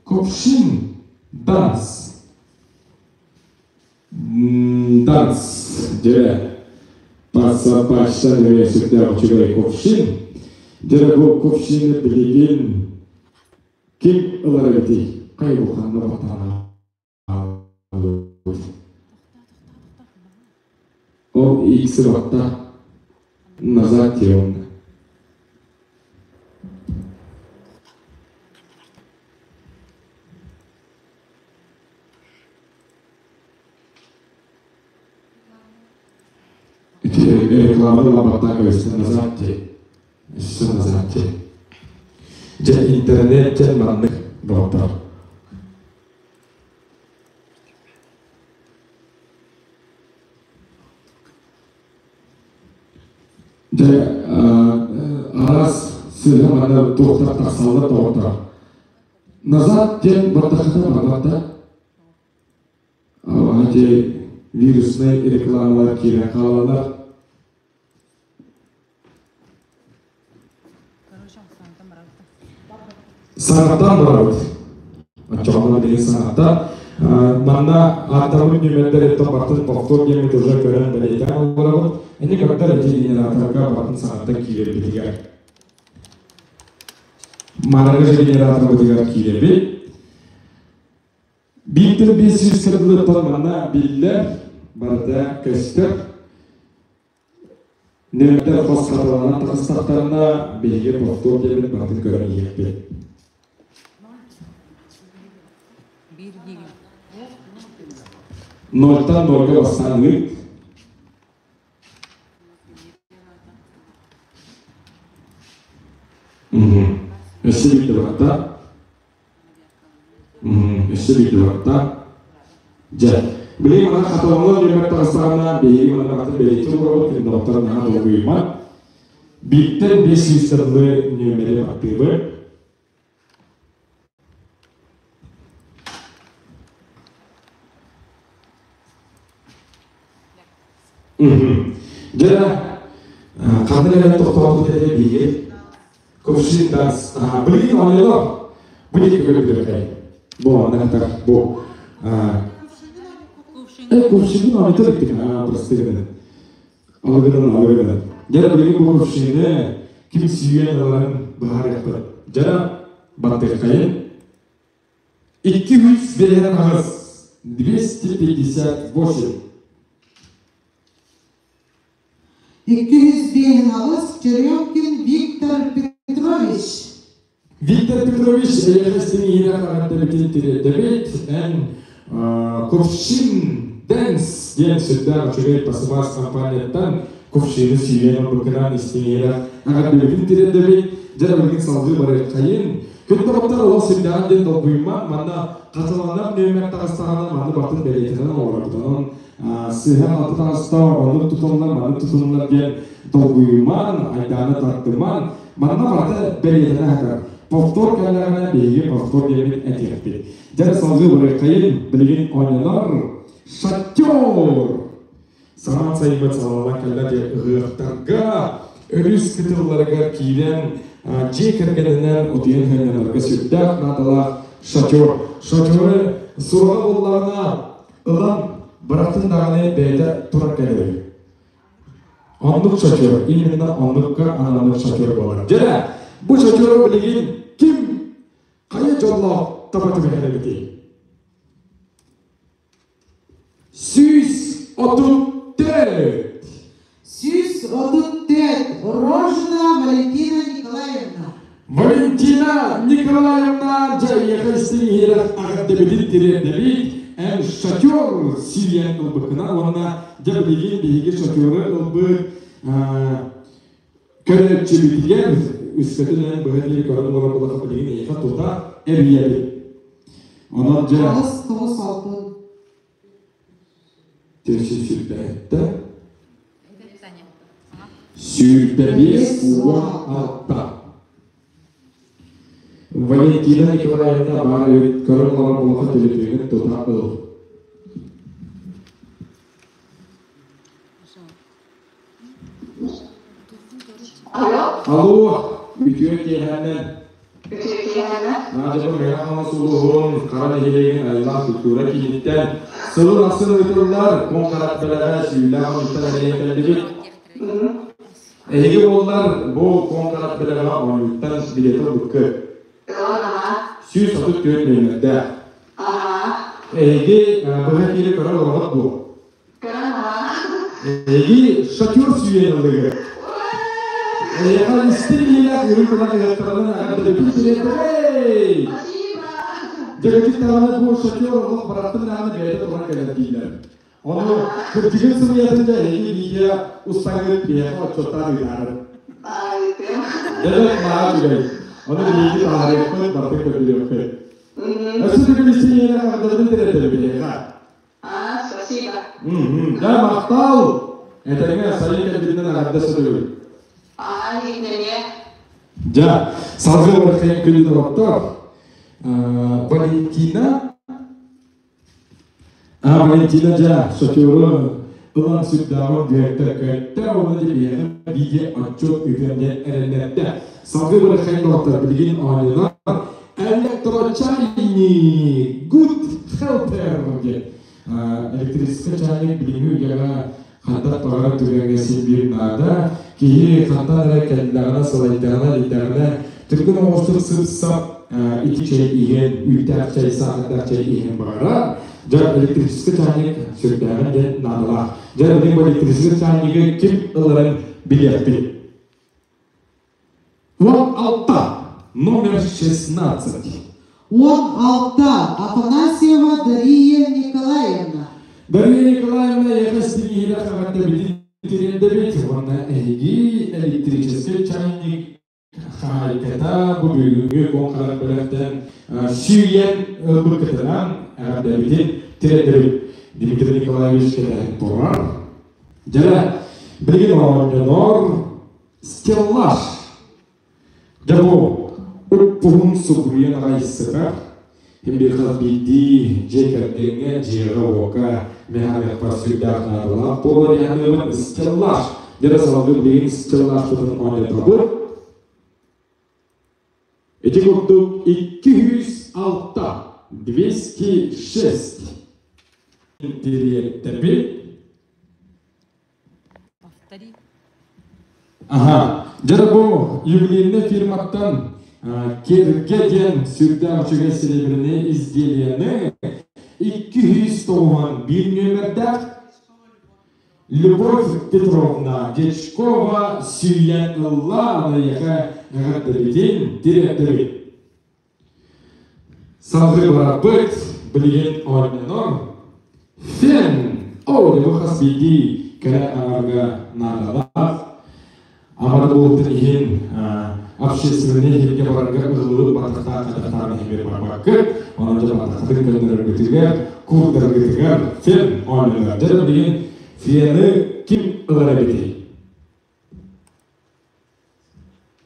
кувшин данс данс дьэ пассапаша нөҥүө сүрдээх үчүгэй кувшин дьэ бу кувшины билигин ким ылар эбитий хайбуханна баттаана Ол икси батта назад тиэ Ити реклама лабаттаах өссө назад тиэ. Өссө назад тиэ. Дьэ интернет дьэн маннык доҕоттор. Дьэ араас сыыһа манна туохтар тахсаллар доҕоттор. Назад диэн бардаххына барбат да. Ити вируснай рекламалар киирэн хаалаллар. Саҥаттан барабыт. Оччоҕуна билигин саҥаттан. Манна ааттарбыт нүөмэрдэриттэн бартын повтор диэммит уже көрөн бэлиэтээн олоробут. Ини көрдөр ити генераторга бартын саҥаттан киирэрбитигэр. Маныгы генераторбытыгар киирэбит. Бииртэн 500 кырдылыттан манна биллэр, барыта көстөр. Нөмөрдөр хос хатыланан тахыстахтарына, биһиги повтор диэбит барытын көрөн иһиэхпит. Нольтан нольга бастаан ыыт. Өссө биирдэ барда. Өссө биирдэ барда. Дьэ, билигин манна хатыланар нүөмэр таҕыстаҕына, биһиги манна барытын бэлиэтии олоробут, күндоҕуттар наһаа долгуйумат. Бииртэн 500 сыллы нүөмэри баттыыбыт. Дьэ, ханна кэлэн тохтообут этэ биһиги? Кувшин данс. Билигин оонньолор. Бу диэки көрүллүбэтэй. Бу анна так бу. Кувшин оонньотор эппит. Прости гынан. Алыгынан алыгынан. Дьэ, билигин бу кувшины ким сүүйэн ыларын быһаарыахпыт. Дьэ, баттыаххайын. 258. 258. 258 Черемкин Виктор Петрович. Виктор Петрович эйэҕэстин иһирэх аҕардэбитин тириэрдэбит. Эн Кувшин Дэнс диэн сүрдээх үчүгэй пасыбаас компанияттан кувшины сүүрэн ылбыккынан истиҥ иһирэх аҕардэбитин тириэрдэбит. Дьэ, билигин салгыы барыаххайын. Күн доҕоттор олох сүрдээҕин диэн долгуйумаҥ. Манна хатыланар нүөмэр таҕыстаҕына манны бартын бэлиэтэнэн олоробут. Онон сыһа алты таҕыста оннук тутуллар, маннык тутуллар диэн долгуйумаҥ, айдааны тардымаҥ. Манна барыта бэлиэтэнэ сытар. Повтор кэллэҕинэ биһиги повтор диэммит этиэхпит. Дьэ салгыы барыаххайын, билигин оонньонор шатер! Самаан сайыммыт салаллан кэллэ диэн ыһыахтарга, өрүс кытылларыгар киирэн дьиэ кэргэнинэн утуйан сынньанарга сүрдээх наадалаах шатер. Шатеры сураҕа буоллаҕына ылан бырахтын даҕаны бэйэтэ турар кэлэр. Оннук шатер, именно оннукка анаммыт шатер буолар. Дьэ, бу шатеры билигин ким хайа дьоллоох таба түбэһэр эбитий? 134! 134 Рожина Валентина Николаевна. Валентина Николаевна дьэ истиҥ аҕырдыбытын тириэрдэбит. Эн шатер сириэн ылбыккына уонна дьэ билигин биһиги шатеры ылбыт көрөөччүбүтүгэр үскэтин эн быһа диэри көрөн олорор буоллахха билигин эйиэхэ тута эрийэбит. Онон дьэ 8 9 6 Тирси сүүрбэһиттэ. 25 16. Валентина Николаевна баар эбит көрөн олорор буоллахха төлөпүөнүн тута ыл. Алло, үтүө киэһээннэн. Үтүө киэһээннэн. Наадьабын Мэҥэ Хаҥалас улууһун Хара нэһилиэгин айылаах культура кииниттэн сылын ахсын ыытыллар Куҥ Харах бэлэҕэ сүүллээх оннуттан эрийэн кэллибит. Эһиги буоллар бу Куҥ Харах бэлэҕэ оонньууттан билиэти ылбыккыт. 134 нүөмэрдээх. Эһиги быһа киири көрөр олороҕут дуо? Эһиги шатер сүүйэн ыллыгыт. Эйиэхэ истиҥ иилээх үрүҥ тунах ыһыахтарынан эҕэрдэлэбит тириэрдэбэй! Дьэ даҕаны бу шатер олох бараттын даҕаны бэйэтэ туран кэлэр дииллэр. Ону кырдьыгын сымыйатын да эһиги видео устаҥҥыт биһиэхэ отчуоттаан ыытаарыҥ. Дьэ маа үчүгэй. Ону биһиги таһаарыахпыт, барытын көрдөрүөхпүт. Өссө төгүл истиҥ иилээх эҕэрдэлэбин тириэрдэбит биһиэхэ. А, спасибо. Да, махтал! Этэҥҥэ сайын кэлбитинэн эҕэрдэ сөтөгүл. А, эмиэ. Дьэ, салгыы барахайын күнү доҕоттор. Валентина. А Валентина дьэ шоферу ылан сүрдээҕин үөрдэ көттө уонна дьэ биһиэхэ видео отчет ыытыам диэн эрэннэрдэ. Салгыы бырахайын доҕоттор билигин оонньонор электрочайник Good Helper диэн электрическэй чайник билиҥҥи үйэҕэ хантан баҕарар түгэҥҥэ син биир наада. Киһи хантан эрэ кэллэҕинэ, сылайдаҕына, илийдэҕинэ түргэн оҕустук сып-сап ити чэй иһэн, үүттээх чэй, саахардаах чэй иһэн баҕарар. Дьэ, электрическэй чайник сүрдээҕин диэн наадалаах. Дьэ, билигин бу электрическэй чайнигы ким ыларын билиэхпит. 16, номер 16. 16. Афанасьева Дария Николаевна. Дария Николаевна эҕэстиниһирэ хаҕатта тириэрдэбит уонна эһиги электрическэй чайник хаһаайката бу бүгүҥҥү куон бэлэхтэн сүүйэн ылбыккытынан эҕэрдэбитин тириэрдэбит. Дмитрий Николаевич кэтэһэн турар. Дьэ, билигин оонньонор Стеллаж. Дьэ бу уппуһун субуруйан аҕай сытар. Ким хас биирдии дьиэ кэргэҥҥэ, дьиэҕэ-уокка мэхэ-мэхпэр сүрдээх наадалаах буолар иһаныыбын стеллаж. Дьэ салгыы билигин стеллажпытын оонньотобут. Ити курдук 206 206 дириэктэбит Повтори. Аха. Дьэ бу ювелирный фирматтан Керге диэн сүрдээх үчүгэй серебряный изделиены 291 нүөмэрдээх Любовь Петровна Дьячкова сүүйэн ылла аныйаха эҕэрдэлитин дириэктэри. Салгыы барарбыт билигин оонньонор Фен оо бу хас биирдии кэрэ аҥарга наадалаах. Амара буолтун иһин общественнай иһиргэ барарга ыһыллыбыт баттахтаах хатахтаах иһигэр барбаккыт, онон дьэ баттаххытын көннөрөргүтүгэр, куурдаргытыгар фен оонньонор. Дьэ билигин фены ким ылар эбитий?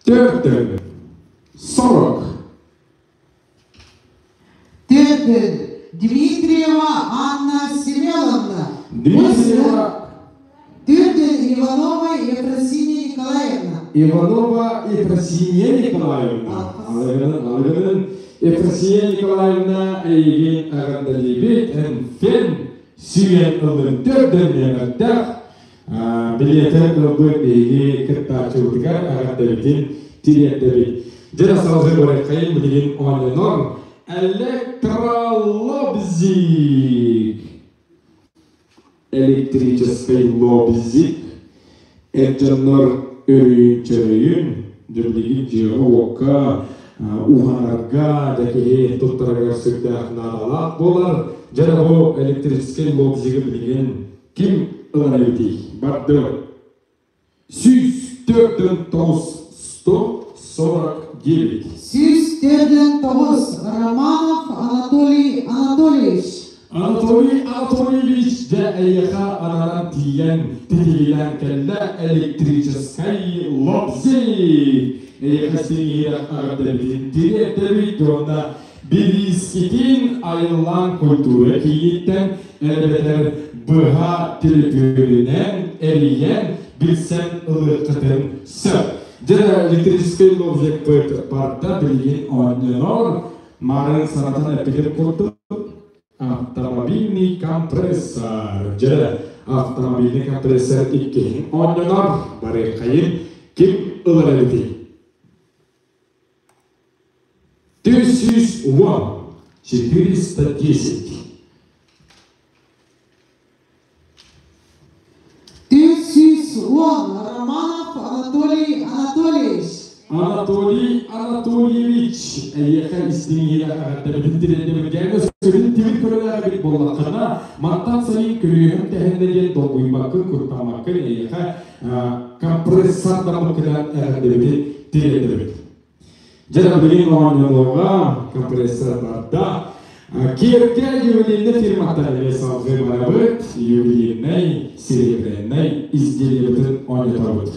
Төрдөн. 40. Төрдөн. Дмитриева Анна Семеновна. Дмитриева. Төрдөн Иванова Ефросинья Николаевна. Иванова Ефросинья Николаевна. Алыгынын, алыгынын. Ефросинья Николаевна эйигин эҕэрдэлиибит фен сүүйэн ыллын төрдөн нөмөрдөөх Билиэтэ ылбыт биһиги кыттааччыбытыгар эҕэрдэбитин тириэрдэбит. Дьэ салгыы барыаххайын билигин оонньонор электролобзик. Электрическэй лобзик эр дьоннор өрүйүн-чөрөйүн, дьэ билигин дьиэҕэ-уокка уһанарга, дьэ киһи туттарарыгар сүрдээх наадалаах буолар. Дьэ бу электрическэй лобзигы билигин Ким ылар эбитий? Барды. 149 149. 149 Романов Анатолий Анатольевич. Анатолий Анатольевич дьэ эйиэхэ ананан тиийэн титигилээн кэллэ электрическай лобзик. Эйиэхэ сиҥиирэх эҕэрдэбитин тириэрдэбит уонна Бириискитин айыллаан культура кииниттэн эбэтэр быһа төлөпүөнүнэн эрийэн билсэн ылыаххытын сөп. Дьэ, электрическэй лобзикпыт барда билигин оонньонор. Марын санатан эппитим курдук, автомобильный компрессор. Дьэ, автомобильный компрессор иккиһин оонньонор. Барыаххайын ким ылар эбитий? 410, 410. 410 Романов Анатолий Анатольевич. Анатолий Анатольевич, эйиэхэ истиҥ эҕэрдэбитин тириэрдэбит. Сүрүн тимир көрөлөөх эбит буоллаххына, мантан сайын көрүөһүм тэһиннэ диэн долгуйбаккын, куттаммаккын эйиэхэ компрессордаммыккынан эҕэрдэбитин тириэрдэбит. Дьэ, билигин оонньонуоҕа компрессор барда. Киэргэ ювелирный фирматтан эмиэ салгыы барабыт. Ювелирнай, серебряный изделиебытын оонньотобут.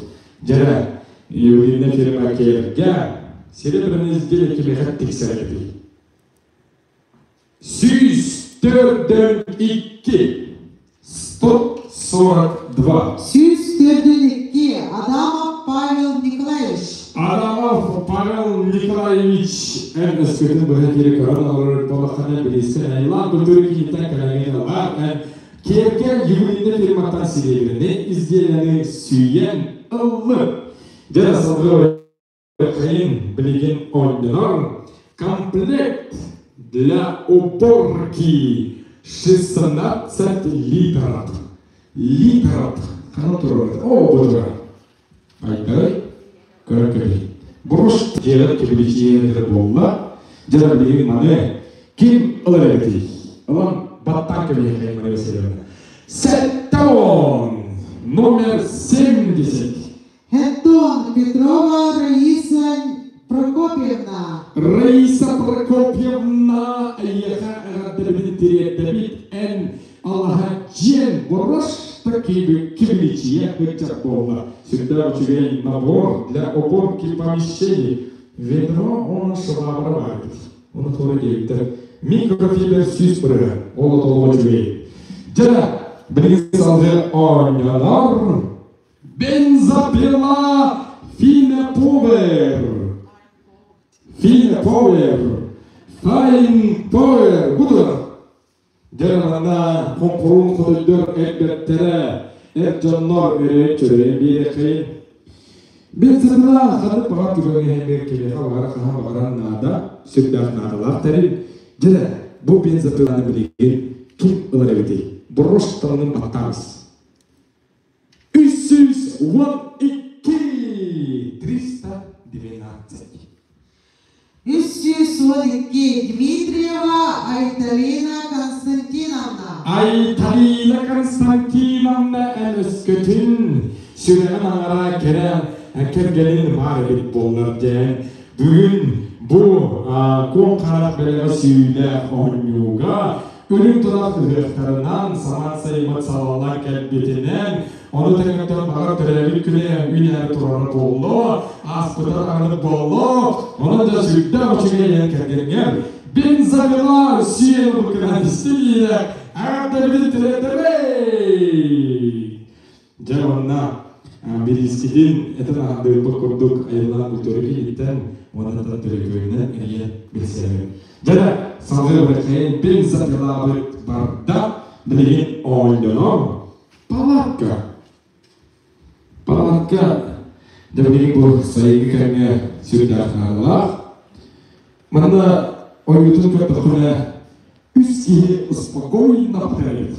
Дьэ, ювелирный фирма Киэргэ серебряный изделие кимиэхэ тиксэр эбитий? 100 Төрдөн икки. 142. 142 Адамов Павел Николаевич. Адамов Павел Николаевич эн өскөтүн быһа кири көрөн олорор буоллаххына билиискэ Айлан культура кииниттэн кэлэҥҥин ылар эн Киэргэ ювелирный фирматтан серебряный изделияны сүүйэн ыллы. Дьэ салгыы хайын билигин оонньонор комплект для уборки 16 литров. Литров. Хана турар? О, бу Айдай көрөн кэбиһин. Буруш дьиэҕэ кэбиличиэйэ буолла. Дьэ билигин маны ким ылар эбитий? Ылан баттаан кэбиһиэххэ Мария Васильевна. 70! Номер 70. Хентон Петрова Раиса Прокопьевна. Раиса Прокопьевна, эйиэхэ эҕэрдэбитин тириэрдэбит. Эн Аллаһа дьиэн борош кибиличиэ ыччат буолла. Сүрдээх үчүгэй набор для уборки помещений. Ведро уонна швабра баар эбит. Ону туора диэбиттэр. Микрофибер 100 бырыһы. Ол отолго үчүгэй. Дьэ, билигин салгыы оонньонор. Бензопила Финеповер. Финеповер. Файн Повер. Буду. Дьэ манна хомпуруун хотойдор элбэттэрэ, эр дьоннор өрөйөн-чөрөйөн биэриэххэйин. Бензопила ханнык баҕар түгэҥҥэ эмиэ кимиэхэ баҕар хаһан баҕарар наада, сүрдээх наадалаах тэрил. Дьэ, бу бензопиланы билигин ким ылар эбитий? Борош таланын баттаабыс. 312 312. 312 Дмитриева Айталина Константиновна. Айталина Константиновна эн өскөтүн сүрэҕин аҥара кэрэ кэргэнин баар эбит буоллар диэн бүгүн бу куоҥ харах бэлэҕэ сүүлээх оонньууга үрүҥ тунах ыһыахтарынан самаан сайыммыт салаллан кэлбитинэн ону тэҥҥэ баҕар төрөөбүт күнэ үүнээри турара буолло, ааспыта даҕаны буолло, онон да сүрдээх үчүгэй эн кэргэҥҥэр бензопила сиэн ылбыккынан истиҥ эҕэрдэбитин тириэрдэбит! Дьэ уонна бириискитин этэн аһардыырбыт курдук айыллаан культура кииниттэн уонна төлөпүөнүнэн эрийэн билсэбин. Дьэ салгыы бэркэйин бензопилабыт барда билигин оонньонор палатка. Палатка дьэ билигин бу сайыҥҥы кэмҥэ сүрдээх наадалаах. Манна ойуутун көрдөххүнэ үс киһи спокойно пытайбыт.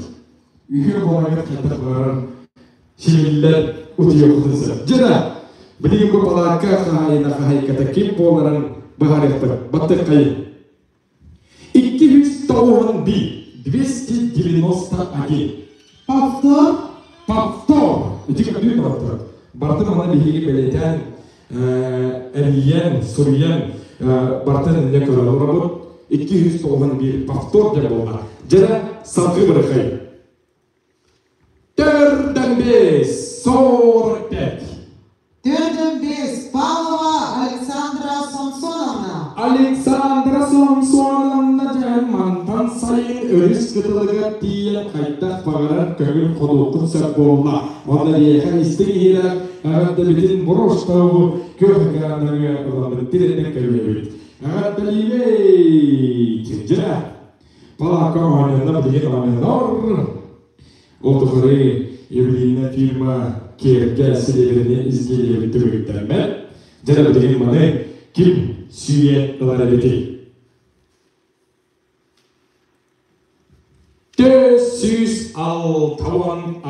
Үһүө буоларыгар хайдах баҕарар симиллэн утуйуоххутун сөп. Дьэ да, билигин бу палаакка хаһаайына хаһайката ким буоларын быһаарыахпыт. Баттыаххайын. 291, 291. Повтор. Повтор. Ити көрдүү повтор. Барытын мана биһиги бэлиэтээн эрийэн, суруйан барытын инньэ көрөн олоробут. 291 повтор диэн буолла. Дьэ, салгыы барыхай. 45, 45. 45 Павлова Александра Самсоновна. Александра Самсоновна дьэн мантан сайын өрүс кытылыгар тиийэн хайдах баҕарар көҥүл ходуоххун сөп буолла. Онно биһиэхэ истиҥ иһирэх эҕэрдэбитин бороштообу күөх экраныҥа ыламмыт тирэтэн көрүөбүт. Эҕэрдэлиибит! Дьэ, палаакка оонньонно билигин оонньонор. Ол тухары Евелина фирма киэргэ серебряный изделиебит түмүктэммэт. Дьэ билигин маны ким сүүйэн ылар эбитий? 468,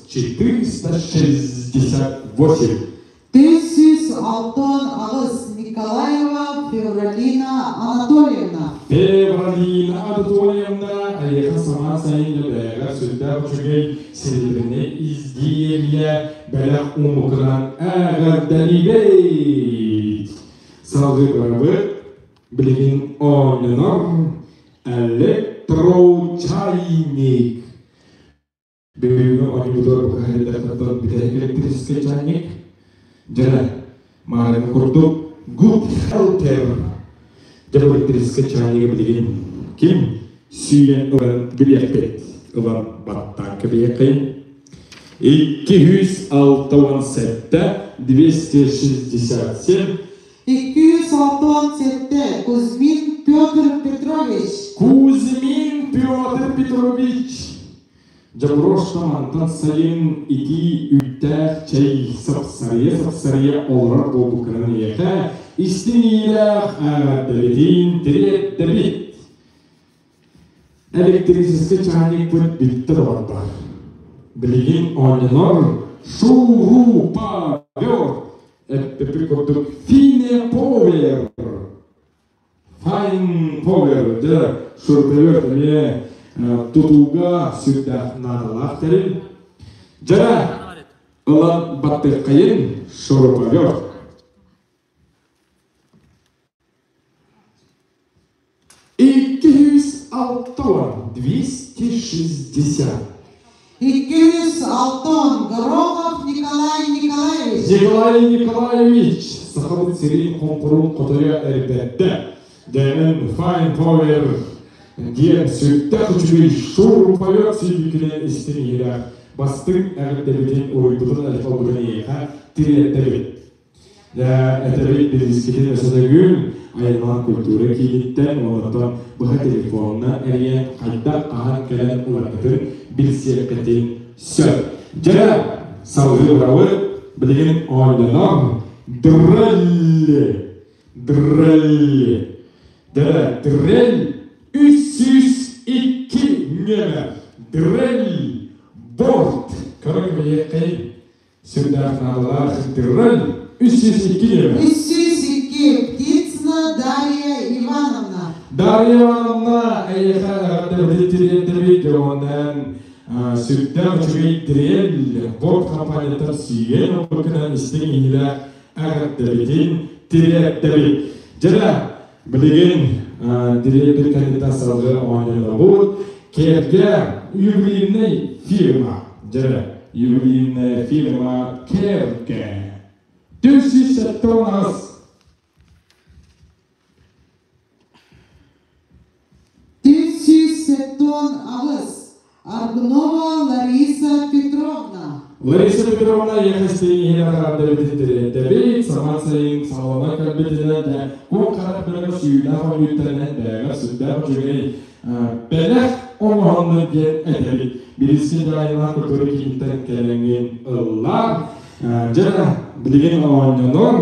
468. 468 Николаева Февралина Анатольевна. Февралина Анатольевна эйиэхэ самаан сайын бэйэҕэр сүрдээх үчүгэй серебряный изделие бэлэх уумукунан эҕэрдэлиибит! Салгыы барабыт билигин оонньонор электрочайник. Бүгүҥҥү оонньуутугар букаһыйдахтан бүтэһик электрическэй чайник дьэ маарыҥҥы курдук Good Helper. Дьэ бу электрическэй чайнигы билигин ким? сүүйэн ылан билиэхпит, ылан баттаан кэбиһиэххэйин. 267 267 267 Кузьмин Петр Петрович. Кузьмин Петр Петрович Дьобуруошка мантан сайын итии үүттээх чэй сапсарыйа-сапсарыйа олорор буолбуккунан эйиэхэ истиҥ иилээх эҕэрдэбитин тириэрдэбит. Электрическэй чаанньыкпыт бүттэ доҕордоор. Билигин оонньонор шуруповерт эппиппит курдук фине повер Fine Power дьэ шуруповерт эмиэ тутууга сүрдээх наадалаах тэрил. Дьэ ылан баттыаххайын шуруповерт. 260 260. 260 Горохов Николай Николаевич. Николай Николаевич Сахабыт сирин хоҥкурун хотойо эрбэтте. Дэнэн Fine Power диэн сүрдээх үчүгэй шуруповерт сүүрбүтүнэн истиҥ иһирэх бастыҥ эҕэрдэбитин уруйбутун айхалбытын эйиэхэ тириэрдэбит. Этэбит билискитин өсөтөгүн айылҕан культура кииниттэн уонна быһа телефонна эрийэн хайдах хаһан кэлэн ыларгытын билсиэххитин сөп. Дьэ, салгыы барабыт. Билигин оонньонор дрелли дрелли дьэ дрель 302 нүөмэр дрель борт көрөн билиэххэй Сүрдээх наадалаах дрель 302 нүөмэр. 302 Птицына Дарья Ивановна. Дарья Ивановна, эйиэхэ эҕэрдэбитин тириэрдэбит дьонунан сүрдээх үчүгэй дрель борт компанияттан сүүрэн ылбыккынан истиҥ иһилээх эҕэрдэбитин тириэрдэбит. Дьэ, билигин дириэктэр кэнниттэн салгыы оонньонобут. Кэргэ юбилейный фирма. Дьэ, юбилейная фирма Кэргэ. 478. 478 Аргунова Лариса Петровна. Лариса Петровна ехастиин эҕэрдэбитин тириэрдэбит, самаан сайын саҕалана кэлбитинэн дьэ, куох харах бөлөҕө сүүрдээх оонньууттарынан бэйэҕэр сүрдээх үчүгэй бэлэх оҥоһонно диэн этэбит. Бириискин дьаайылаах культура киинтэн кэлэҥҥин ыллаар. Дьэ, билигин оонньонор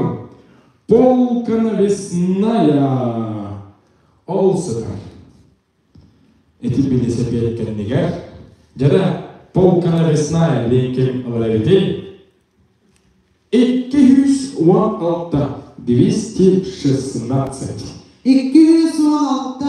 полка навесная ол сытар. Ити билисэпиэт кэннигэр дьэрэ полка навесная лиҥкин ылар эбитий? 216 216. 216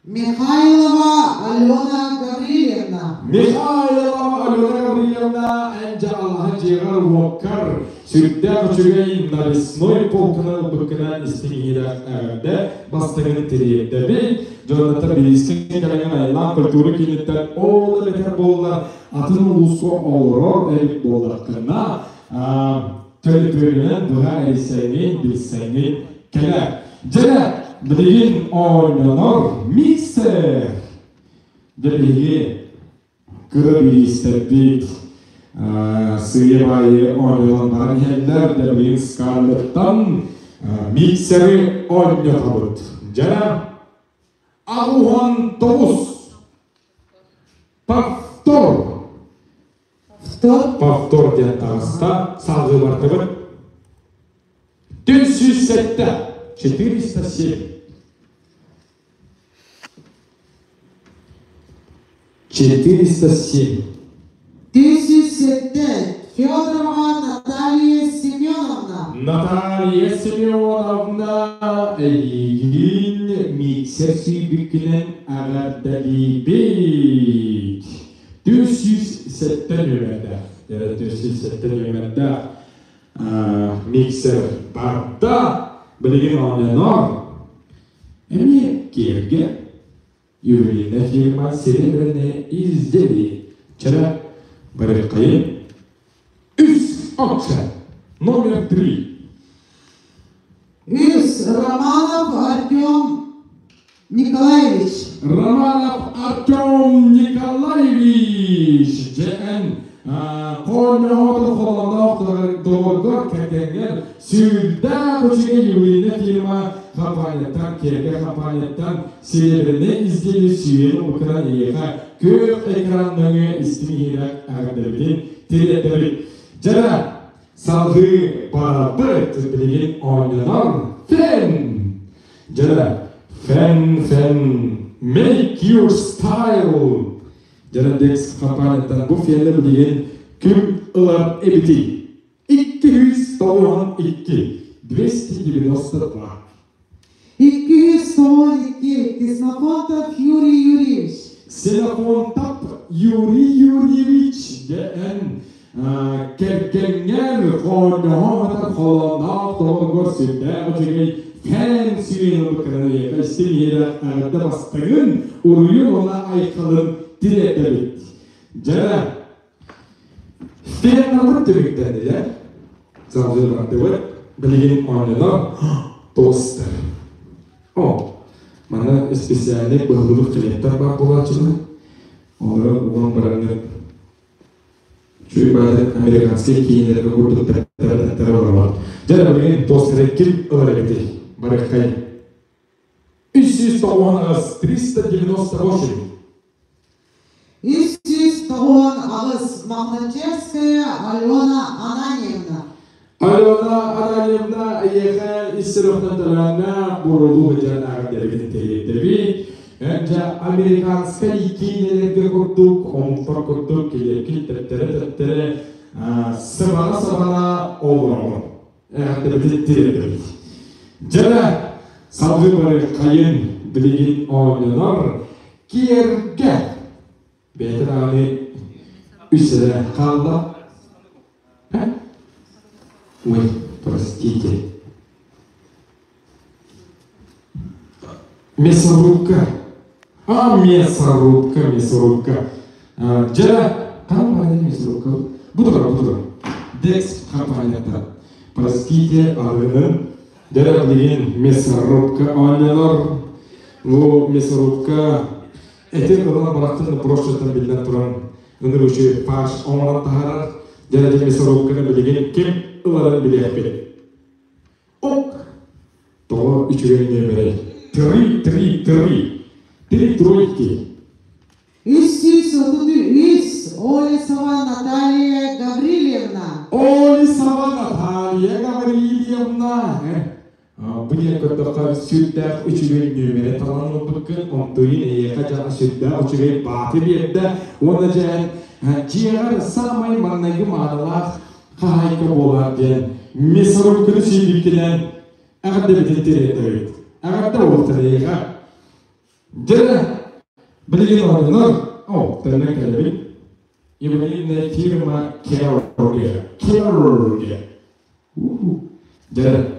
Михайлова Алена Гаврильевна. Михайлова Алена Гаврильевна эн Аллаһа дьиэҕэр-уоккар сүрдээх үчүгэй навесной полканы ылбыккынан истиҥ-иһирэх эҕэрдэ бастыҥын тириэрдэбин. Дьоннортон бириискэ кэлэҥин айылаах культура кииниттэн ол эбэтэр буоллар атын улууска олорор эбит буоллаххына төлөпүөнүнэн быһа эрийсэҥҥин, билсэҥҥин кэлэр. Дьэ, билигин оонньонор миксер. Дьэ, биһиги кыра бириистэрбит сыыйа баайы оонньонон баран иһэллэр. Дьэ, билигин Скарлеттан миксери оонньотобут. Дьэ, 89 повтор. Повтор. Повтор диэн таҕыста. Салгыы бардыбыт. 407. 407. 407. 407 Федорова Наталья Семеновна. Наталья Семеновна эйигин миксер сүүрбүккүнэн эҕэрдэлиибит. 407 нүөмэрдээх. 407 нүөмэрдээх миксер барда. Билигин оонньонор. Эмиэ киэргэ ювелирная фирма серебряные изделия. Вчера барыххайын үс окша номер 3. Үс Романов Артем. Николаевич. Романов Артем Николаевич дьээн Хоонньоһоотор холонноох доҕоргор кэргэҥҥэр сүрдээх үчүгэй ювелирная фирма компанияттан, кэргэ компанияттан серебряное изделие сүүйэн ылбыккынан эйиэхэ күөх экран нөҥүө истиҥ иһирэх эҕэрдэбитин тириэрдэбит. Дьэ, салгыы барабыт билигин оонньонор фен! Дьэ, фен, фен, make your style! Дьэ, компанияттан бу фенни билигин ким ылар эбитий? 292, 292. 292 Ксенофонтов Юрий Юрьевич. Ксенофонтов Юрий Юрьевич ДН кэргэҥҥэр хоонньоһон холонноох доҕоргор сүрдээх үчүгэй фэн сүүрэн ылбыккынан эйиэхэ истиҥ иһирэх эҕэрдэ бастыҥын уруйун уонна айхалын тириэрдэбит. Дьэ, феннаммыт түмүктэннилэр. Салгыы бардыбыт. Билигин оонньонор тостер. О, манна специальный быһыллыбыт клиенттар баар буолааччылар. Олору уган бараннар Чуй американскай киинэлэргэ курдук тэттэрэ олорор. Дьэ, билигин тостеры ким ылар эбитий? Барыххай. 398, 398. 398 Мохначевская Алена Ананьевна. Алена Ананьевна эйиэхэ ис сүрэхтэн төлөөннөөх буруолуу сылдьан эҕэрдэлэргитин тириэрдэбит. Дьэ, американскай киинэлэргэ курдук, омуктар курдук килиэпкин тэптэрэ-тэптэрэ сыбана-сыбана олороҕун. Эҕэрдэбитин тириэрдэбит. Дьэ, салгыы барыаххайын билигин оонньонор киэргэ. Бэйэтэ даҕаны үс эрэ хаалла. Ой, простите. Мясорубка. А, мясорубка, мясорубка. Дьэ, компания мясорубка. Бу тура. Декс компанията. Простите, арыгын. Дьэ, билигин мясорубка оонньонор. Бу мясорубка Эти ылан барахтын прошлыттан биллэн туран ынырыучу фарш оҥорон таһаарар дьэ мясорубканы билигин ким ыларын билиэхпит. Ок! Тоҕо үчүгэй нүөмэрэй? Три, три, три. Три тройки. 333 Олесова Наталья Гаврильевна. Олесова Наталья Гаврильевна. Бу диэн көрдөххө сүрдээх үчүгэй нүөмэрэ талан ылбыккын, онтуйун эйиэхэ дьаҕа сүрдээх үчүгэй бааты биэрдэ уонна дьээн дьиэҕэр саамай маҥнайгы маанылаах хаһаайка буолар диэн мясорубканы сиэбиккинэн эҕэрдэбитин тириэрдэбит. Эҕэрдэ буолуохтун эйиэхэ. Дьэ, билигин оонньонор, о, төннөн кэлэбин. Ювелирная фирма Керге. Керге. Дьэ,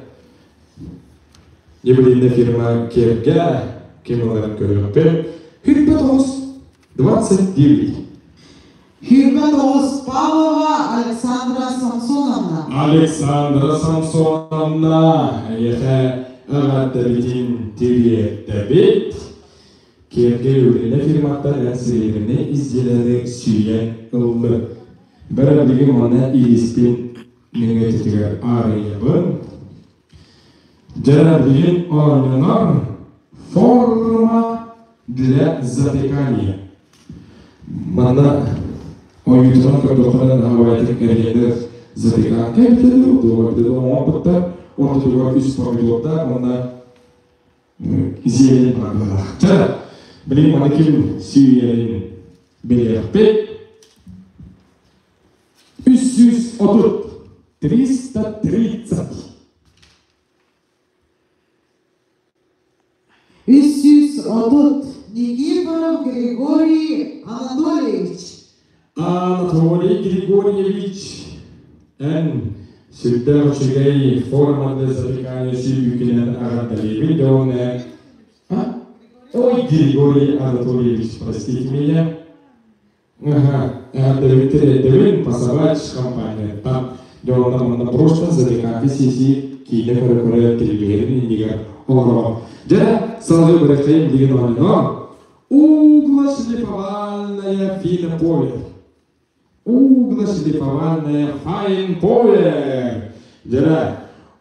ювелирная фирма Керге ким ыларын көрүөхпүт. Хүрбэ тоҕус, 29. Хүрбэ тоҕус Павлова Александра Самсоновна. Александра Самсоновна, эйиэхэ эҕэрдэбитин тириэрдэбит. Киэргэл үлэлэ фирматтан эн серебряный изделиени сүүйэн ыллы. Бэрэ билигин манна ииспин нөҥүөтүтүгэр арыйабын. Дьэ, билигин оонньонор форма для запекания. Манна ойуутунан көрдөххүнэ наһаа эргиэннэр запеканка эбитэ дуу, туох эбитэ дуу оҥорбуттар. Ортотугар үс помидордаах уонна зелень баар. Чэ, билигин маны ким сүүйэрин билиэхпит. 330, 330. 330 Никифоров Григорий Анатольевич. Анатолий Григорьевич, эн сүрдээх үчүгэй форма для запекания сүүрүүкүнэн эҕэрдэлиибин дьоҥҥо. А? Ой, Григорий Анатольевич, простите меня. Ага, эҕэрдэлэбит пасавач компанияттан дьонно манна просто запеканка сиси киинэ көрө-көрө телевизорын иннигэр олорор. Дьэ, салгыы бырахайым деген оонньонор. Углошлифовальная финоповер. Углошлифовальная файнповер. Дьэ,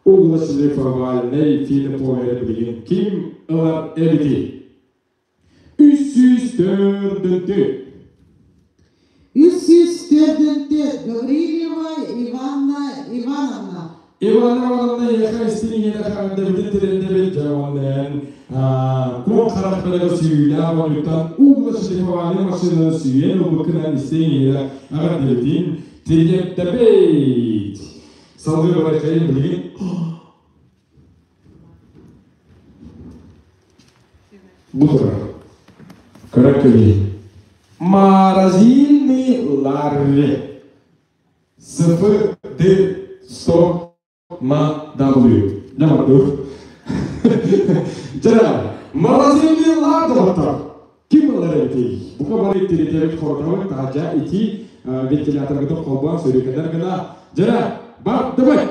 углошлифовальный финоповер билигин ким ылар эбитий? 304. 304 Гаврильева Иванна Ивановна. Иванна Ивановна эйиэхэ истиҥ иһиэхэ тирэндэбит дьэ куон харахтарыгар сүүрүүлээх оонньууттан углошлифовальнай машинаны сүүйэн ылбыккынан истиҥ иһиэхэ эҕэрдэлэбитин тириэрдэбит. Салгыы барайхайын билигин Бу турар. Көрөр кэбиһин. Морозильный ларри. Сф Д 100 М W. Не бар Дьэ, морозильный лар доҕоттор. Ким ылар эбитий? Бука бары тиритэрик хоротабыт таһдьа ити вентиляторгытын холбоон сөрүүкэнэр гына. Дьэ, бар, давай!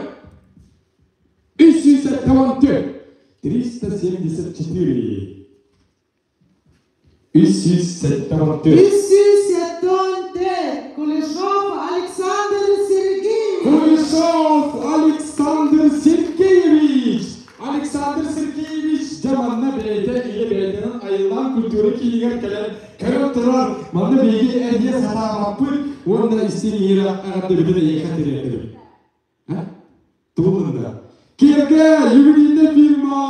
374. 374. 374. 374 Кулешов Александр Сергеевич. Кулешов Александр Сергеевич. Александр Сергеевич дьэ манна бэйэтэ илэ бэйэтинэн айыллаан культура киинигэр кэлэн көрөн турар. Манна биһиги эрийэ сатаабаппыт уонна истиҥ иһирэх эҕэрдэбитин эйиэхэ тириэрдэбит. Тугунда. Кирге ювелирная фирма!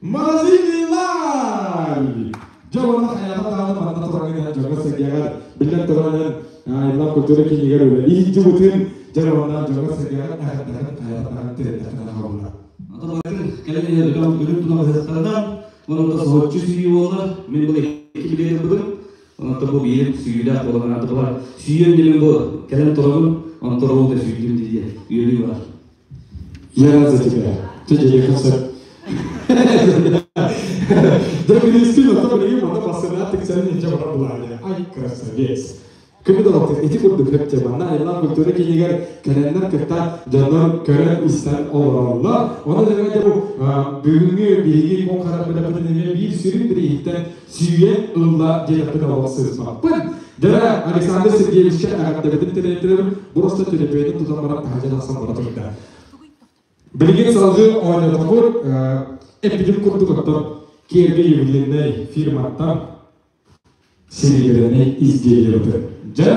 Морозильный ларь! Дьэ уонна хайаата даҕаны манна туран дьоҥҥо сэргэҕэр биллэн туран айыллан культура киинигэр үлэлии сылдьыбытын дьэ уонна дьоҥҥо сэргэҕэр эҕэрдэҕин хайаата даҕаны тириэрдэххинэ хаалла. Аталаргын кэлэн иһэр дьон үрүҥ тунах ыһыахтарынан уонна соһуччу сүүйүү буолла. Мин бұл икки билиэт ылбытым. Онтон бу биирим сүүйүүлээх буолан аатырбар сүүйүөн диэн бу кэлэн турабын, онтон ол да сүүйдүм дии үөрүү бар. Я рад за тебя. Ты дядя сөп. Дьэ билиискин оттон билигин манна бассынаат тиксэрин илдьэ барар булаайа. Ай, красавец. Күнү долоттук ити курдук хөптө манна айыллаан культура киинигэр кэлэннэр кытта дьоннор көрөн-истэн олороллор. Онон дьэ бу бүгүҥҥү биһиги куҥ харах бэлэппитин эмиэ биир сүрүн бирииһиттэн сүүйэн ылла диэтэхпин олох сыыспаппын. Дьэ, Александр Сергеевичка эҕэрдэбитин тэрийдилэр, просто төлөпүөнүн тутан баран таһырдьа тахсан бара турда. Билигин салгыы оонньотохпут эппитим курдук оттон Киэргэ ювелирнай фирматтан серебряный изделиебыт. Дьэ,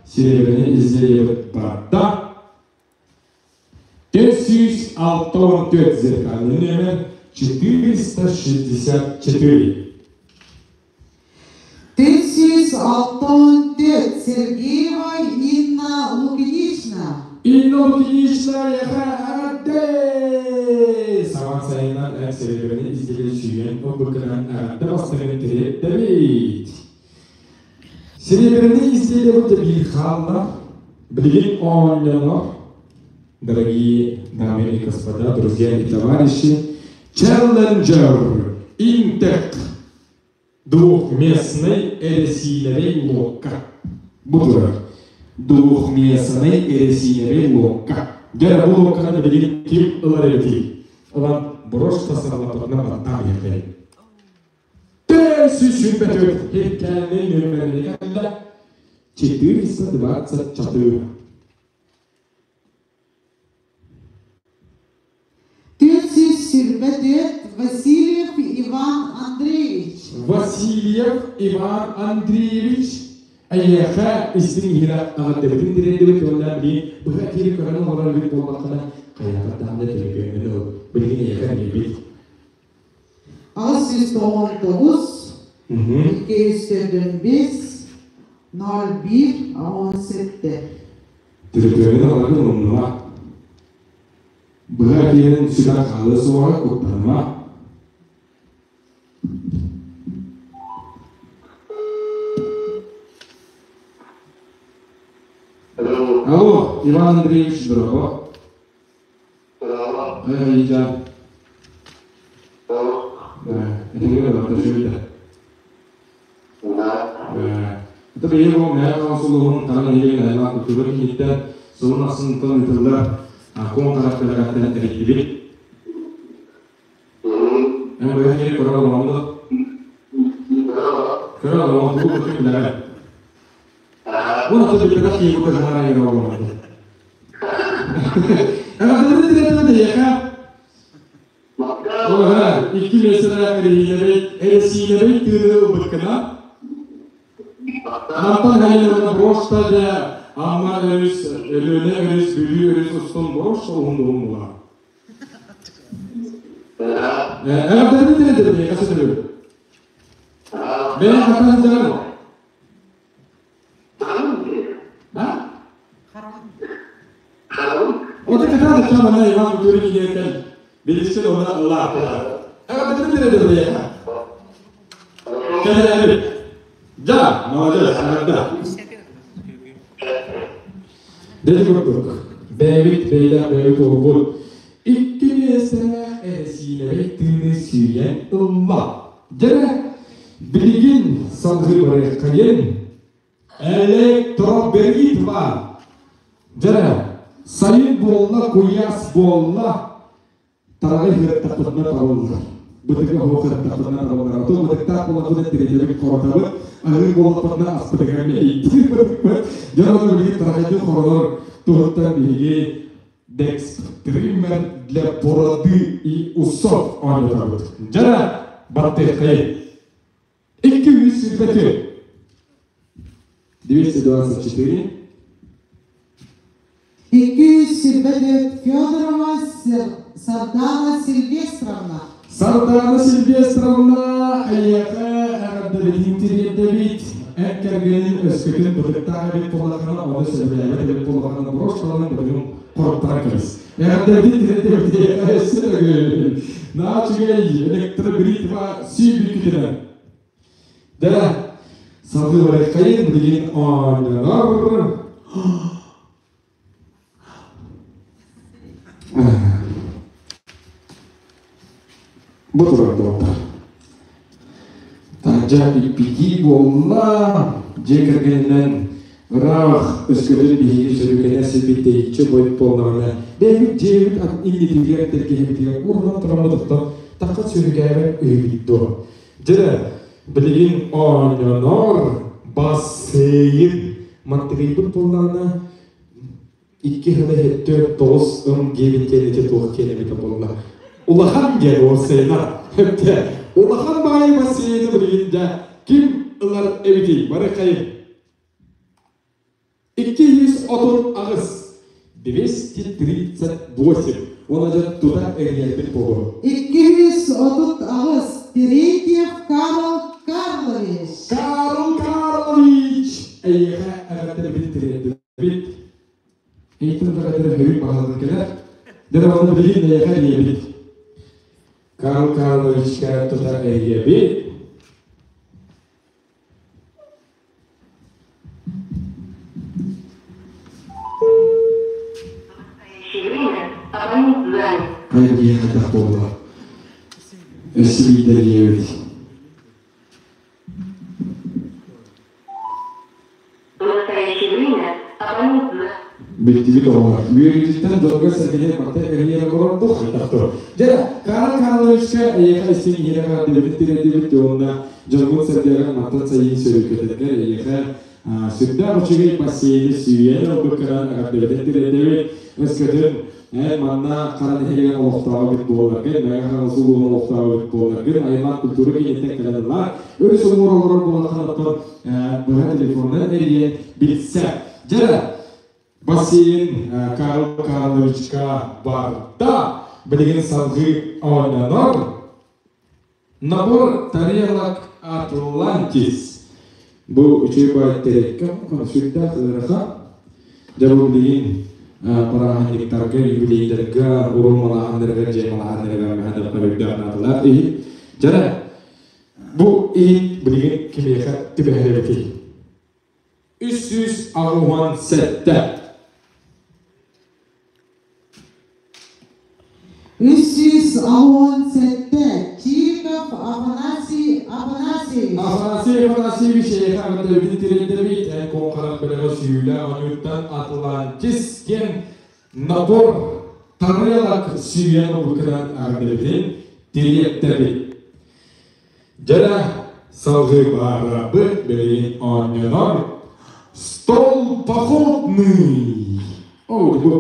серебряный изделиебыт барда. 464 зеркальный номер 464. 364 Сергеева Инна Лукинична. Инна Лукинична эҕэрдэ! Саҥа сайыннан эн серебряный изделие сүүйэн ылбыккынан эҕэрдэ бастыҥын тириэрдэбит. Серебряный изделие бу биир хаалла. Билигин оонньонор. Дорогие дамы и господа, друзья и товарищи, Челленджер Интек двухместный эрэсиинэбэй луокка. Бу турар. Двухместный эрэсиинэбэй луокка. Дьэ, бу луокканы билигин ким ылар эбитий? Ылан брошь тасаллаппытынан баттаан иһэртэй. 424 хиркээннэй нүөмэрини кэллэ 424. 424 Васильев Иван Андреевич. Васильев Иван Андреевич эйиэхэ истиҥ иһирэ эҕэрдэбитин тириэрдибит уонна билигин быһа киири көрөн олорор эбит буоллаххына хайаата даҕаны төлөпүөҥҥүн ыл билигин эйиэхэ эрийбит 899 245 01 17. Төлөпүөҥҥүн ыларгын умнума. Быһа киирэн сүтэн хаалыа суоҕа, куттаныма. Алло, Иван Андреевич, здорово. Здорово. Витя. Здорово. Это говорю, это же Да. Это бэйэ мэйэ сулуһун таҥан иһигин айлаах культура киһиттэн сылын ахсын ыытыллар куон харах бэлэҕиттэн эрийдибит. Эн быһа кири көрө олоҕун да? Көрө олоҕун тугу кытта билэҕин? Уон ата билбэтэх киһи бу кыһаҕар айыра олоҕун. Эҕэрдэлэри тириэхэ. Ол икки миэстэлээх эрэһиинэбэй эрэсиинэбэй тыыны ылбыккына. Мантан хайылына брошта дьэ Амма өрүс, Өлүөнэ өрүс, Бүлүү өрүс устун брошта уһун уһун буолар. Эҕэрдэлэри тириэдэбин, эйиэхэ сөтөлү. Бэйэҥ хантан сылдьаҕын? А? Ота кытаат ычча манна Иван Кутурин киһиэккэн билисчин онно ыллааттылар. Эҕэрдэлэри тириэдэбин эйиэхэ. Кэлээбит. Да, молодец, эҕэрдэ. Дели курдук, бэйэбит бэйэлээх бэйэбит уолбут икки миэстэлээх эрэсиинэбэй тыыны сүүйэн ылла. Дьэ, билигин салгыы барыаххайын электробритва. Дьэ, сайын буолла, куйаас буолла, тараҕай ыһыахтахпытына табыллар. Бытыга оһох ыһыахтахпытына табыллар. Отон бытыктаах буоларбытын тиритэбит, хоротобут, аһыы буоллахпытына аспытыгар мэһэйдиир бытыкпыт. Дьон ону билигин тараҕайдыы хоронор туһуттан биһиги Декстриммер для бороды и усов оонньотобут. Дьара баттыаххайын. 224. 224. 224 Федорова Сардана Сильвестровна. Сардана Сильвестровна, эйиэхэ эҕэрдэбитин тириэрдэбит. Эн кэргэнин өскөтүн бытыктаах эбит буоллаххына, ону сөбүлээбэт эбит буоллаххына, брошкаларын бытыгын хоруттаран кэбис. Эҕэрдэбитин тириэрдэбит эйиэхэ өссө төгүл. Наһаа үчүгэй электробритва сүүрбүккүтүнэн. Дэ, салгыы барыаххайын билигин оонньонор. Бу турар доҕоттор. Таһырдьа иппитии буолла. Дьиэ кэргэнинэн ыраах өскөтүн биһиги сүрүкэнэ сирбит тэйиччи бойт буоллаҕына, бэйэбит дьиэбит иннитигэр тэлгэһэбитигэр уурунан тураммыт оттон тахха сүрүкээбэт үһүбүт дуо? Дьэ, билигин оонньонор бассейн мантыгыйбыт буоллаҕына, икки сыл иһиттэ тоҕус ым диэбит диэн ити туох диэн эбитэ буолла. Улахан диэн уопсайынан. Улахан баайы бассейны билигин дьэ ким ылар эбитий? Бары хайын. 238 238. Уонна дьэ тута эрийэрбит буолуо. 238 Терентьев Карл Карлович. Карл Карлович! Эйиэхэ эҕэрдэлэбит тириэрдибит. Эйтин эҕэрдэлэр хөрүк баһылык кэлэр. Дьэ оны билигин эйиэхэ эрийэбит. Карл Карловичка тута эрийэбит. Хайа киһи буолла. Өссө биирдэ эрийэбит. Бүттүбүт оҕолор. Үөрүүтүттэн дьолго-сэргэни барыта эрийэн олордук. Дьэ, Карл Карловичка эйиэхэ истиҥ иһирэх эҕэрдэбитин тириэрдибит уонна дьоҥҥун-сэргэҕин мантан сайын сөрүүкэтэргэр эйиэхэ сүрдээх үчүгэй бассейны сүүйэн ылбыккынан эҕэрдэбитин тириэрдэбит. Өскөтүн эн манна Хара нэһилиэгин олохтооҕо эбит буолларгын, Мэҥэ Хаҥалас улууһун олохтооҕо эбит буолларгын, аймах культура кииниттэн кэлэн ыллаар. Өрүс уҥуор олорор буоллаххына, оттон быһа телефонунан эрийэн билсэ. Дьэ, бассейн Карл Карловичка барда. Билигин салгыы оонньонор. Набор тарелок Атлантис. Бу үчүгэй баай тэрилкэ сүрдээх ыарахан. Дьэ бу билигин бырааһынньыктарга, юбилейдарга, уруу малааһыннарыгар, дьиэ малааһыннарыгар мэһэдэххэ үрдээх наадалаах иһит. Дьэ, бу иһит билигин кимиэхэ түбэһэр эбитий? 387. 387 Чириков Афанасий Афанасьевич. Афанасий Афанасьевич эйиэхэ эҕэрдэбитин тириэрдэбит. Эн куоҥхаран бэлэҕи сүүлэ оонньууттан Атлантис диэн набор тарелок сүүйэн ылбыккынан эҕэрдэбитин тириэрдэбит. Дьэрэ салгыы баарабыт билигин оонньонор стол походный. О, бу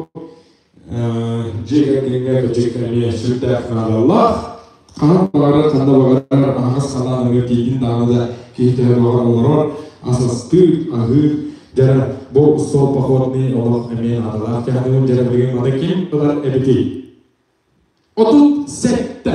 дьиэ кэргэҥҥэ кырдьык эмиэ сүрдээх наадалаах. Хаһан баҕарар, ханна баҕарар аһаҕас халааныгар тиийдин даҕаны да киһи төһө баҕар олорор, ас астыыр, аһыыр. Дьэрэ бу стол походный олох эмиэ наадалаах дьаһаныым дьэрэ билигин маны ким ылар эбитий? 37.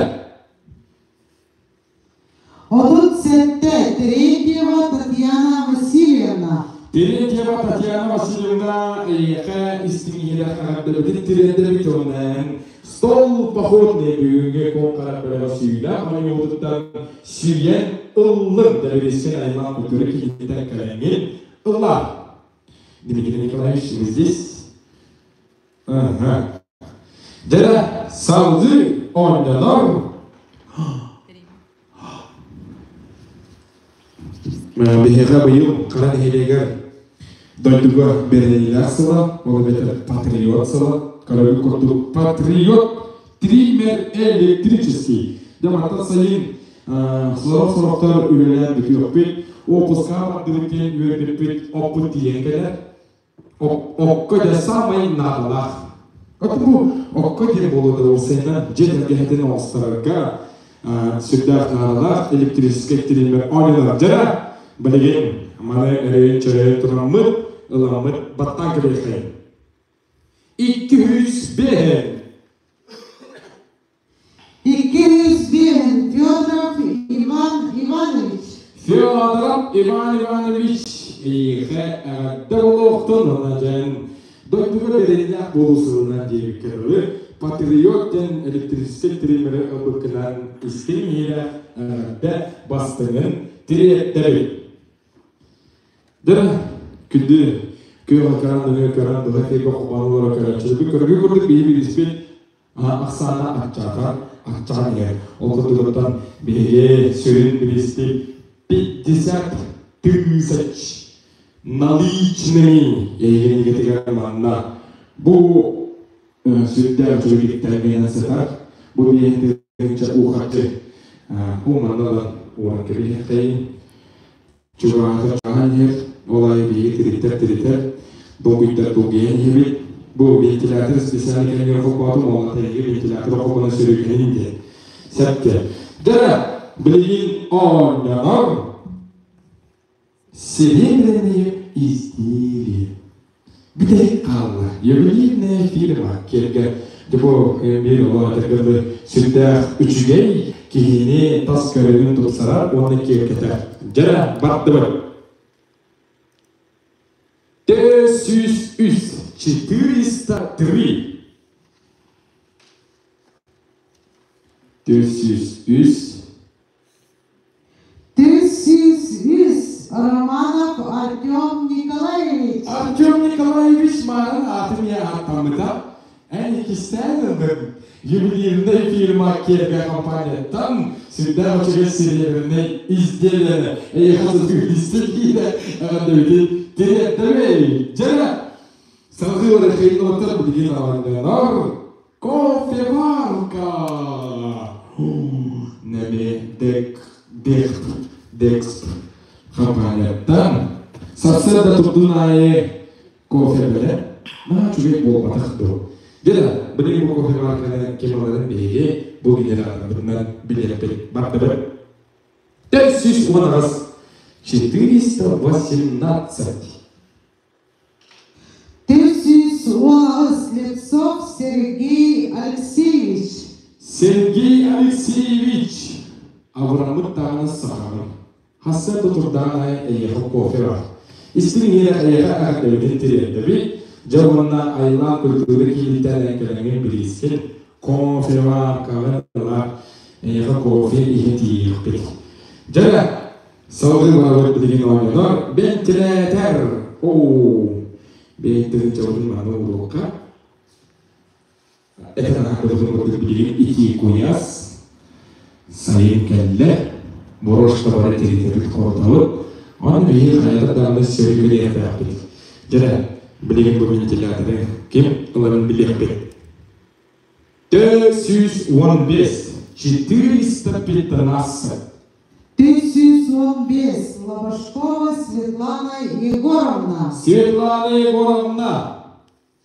37 Терентьева Татьяна Васильевна. Терентьева Татьяна Васильевна эйиэхэ истиҥ иһирэх эҕэрдэбитин тириэрдэбит уонна стол походный бүгүҥҥү куоҥхара бөлөҕө сүүнэ оонньуутуттан сүүйэн ыллым дэбириискин аймах культура кииниттэн кэлэҥҥин ыллаа. Дмитрий Николаевич, вы здесь? Ага. Дьэ, салгыы оонньонор. Биһиэхэ быйыл Хара нэһилиэгэр дойдуга бэриниилээх сыла, ол эбэтэр патриот сыла, көрөргүт курдук патриот триммер электрический. Дьэ, мантан сайын сорох-сорохтор үлэлээн бүтүөхпүт, уоппускаҕа бардыбыт диэн үөрбүппүт, оппут тиийэн кэлэр. Окко дьэ саамай наадалаах. От бу окко диэн буолуо да уопсайынан дьиэ тэлгэһэтин оҥосторорго сүрдээх наадалаах электрическэй триммер оонньонор. Дьэ билигин маны өрөйөн-чөрөйөн тураммыт, ыламмыт баттаан кэбиһиэххэйиҥ. 205 205 Федоров Иван Иванович. Федоров Иван Иванович эйиэхэ эҕэрдэ буолуохтун уонна дьэн дойдуга бэриниилээх буолуу сылынан диэбиккэ дылы патриот диэн электрическэй триммери ылбыккынан истиҥ иһирэх эҕэрдэ бастыҥын тириэрдэбит. Дьэ, күндү күөх экран нөҥүө көрөн быһа эфиргэ холбоон олорор көрөөччүлэрбит көргүү курдук биһи билиспит ахсаана аччаата, аччаан иһэр. Ол курдугуттан биһиги сүрүн билиспит 50 тысяч наличными эйигин манна бу сүрдээх үчүгэйдик сытар. Бу биһиги уухаччы уу манна ылан ууран кэбиһиэхтэйин. Чугаһаата чугаһаан иһэр, ол аайы биһиги тириттэр-тиритэр, долгуйдар долгуйан иһэбит. Бу вентилятор специально кэмигэр холбоотум, уонна тэйиги вентилятор холбоно сөрүүкэнин диэн. Сэпкэ. Дьэ, билигин оонньонор серебряные изделия. Бүтэһик хаалла. Ювелирная фирма киэргэ бу биир олоҕо этэргэ сүрдээх үчүгэй киһини тас көрүҥүн тупсарар уонна киэргэтэр. Дьэ, бардыбыт. 403 403 403 303 Романов Артем Николаевич. Артем Николаевич мааран аатым ийэ ааттаммыта. Эн иккистээн ыллыҥ. Ювелирнай фирма Керга компанияттан сүрдээх үчүгэй серебряный изделиены эйиэхэ сытыылистик киирэ эҕэрдэбитин тириэрдэбэй. Дьэ, салгыы барыхыйын билигин оонньонор Кофеварка! Нэми дек дехп дексп компанияттан сарсыарда турдун аайы кофе бэлэ наһаа үчүгэй буолбатах дуо? Дьэ, билигин бу кофеварканы ким ыларын биһиги бу генераторбытынан билиэхпит бардыбыт. 418 418 418 Слепцов Сергей Алексеевич. Сергей Алексеевич, абыраммыт даҕаны сахаҕын. Хасса да турдаҕын аайы эйиэхэ кофе бар. Истиҥ иһирэх эйиэхэ эҕэрдэбитин тириэрдэбит. Дьэ уонна айылаан культура кииниттэн кэлэҥҥин билиискин. Кофеваркаҕын ылар. Эйиэхэ кофе иһэ тиийиэхпит. Дьэ, Салгыы барабыт билигин оонньонор бэнтилээтэр. Оо, бэйэтин дьабытын манна уруокка. Этэн аһарбытын курдук билигин итии куйаас. Сайын кэллэ. Борошка бары тиритэбит хорутабыт. Аны биһиги хайата даҕаны сөрү билиэхтээхпит. Дьэ, билигин бу вентиляторы ким ыларын билиэхпит. 415, 415. 315 Лобашкова Светлана Егоровна. Светлана Егоровна!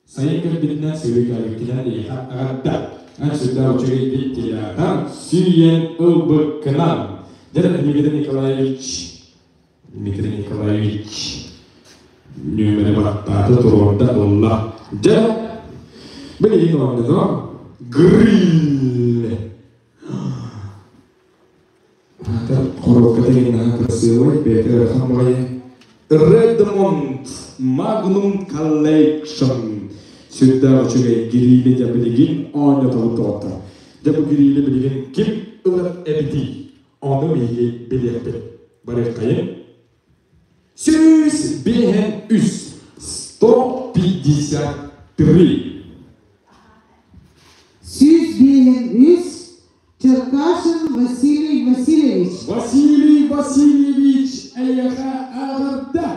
Сайын кэлбитинэн сүрүкээбиккинэн эйиэхэ эҕэрдэ! Эн сүрдээх үчүгэйдик театр сүүйэн ылбыккынан! Дьэ, Дмитрий Николаевич, Дмитрий Николаевич нүөмэри баттаата туруорда ылла. Дьэ, билигин оонньоно гриль. Хоруопка тэҥин наһаа красивый, бэйэтэ ыарахан баҕайы. Redmond Magnum Collection сүрдээх үчүгэй гириилэ дьэ билигин оонньотобут доҕоттор. Дьэ бу гириилэ билигин ким ылар эбитий? Ону биһиги билиэхпит. Барыаххайын. 153 153 153 Черкашин Василий Васильевич. Василий Васильевич эйиэхэ эҕэрдэ!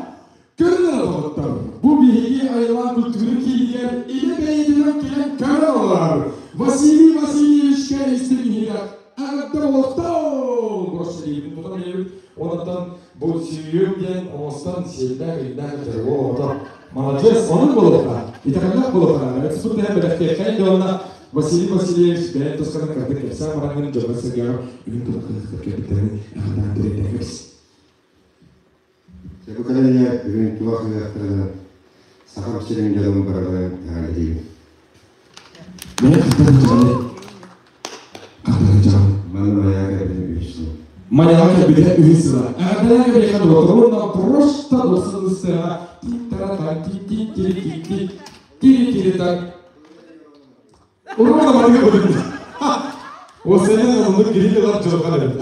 Көрүнэр доҕоттор, бу биһиги айылаан культура киинигэр илэ бэйэтинэн кэлэн көрө олорор Василий Васильевичка истиҥ иһирэх эҕэрдэ буолуохтун! Брошюрабын тутан биэрэбит. Онтон бу сүүйүм диэн оҥостон сиэллээх ыйдаах дьарыгы оҕото. Молодец, онук буолуохха, итэҕэллээх буолуохха. Экспорт тэһэн бэлэхтиэххэ уонна Василий Васильевич бэйэн тусканан кырдык кэпсээн бараҥҥын дьоҥҥор-сэргэҕэр үһүн тулахтыахтар кэлбиттэрин эҕэрдээн тириэрдэн кэбис. Дьэ бу кэлэн бүгүн туох ыһыахтарынан Сахам сирин дьонун барыларын эҕэрдэлиибин. Бэйэ хаттан дьаҕалы хаттан дьаҕал. Манна Майаҕа кэлбитим үһүс сыл. Майаҕа кэлбитэ үһүс сыла. Эҕэрдэлээн кэбиһиэхэ доҕотторун просто дуоссан сыана тин-тара-тан тин-тин-тири-тин-тин тири-тири-тан Урукку барыга бытын. Осенен оннук гриль дьылҕан эбит.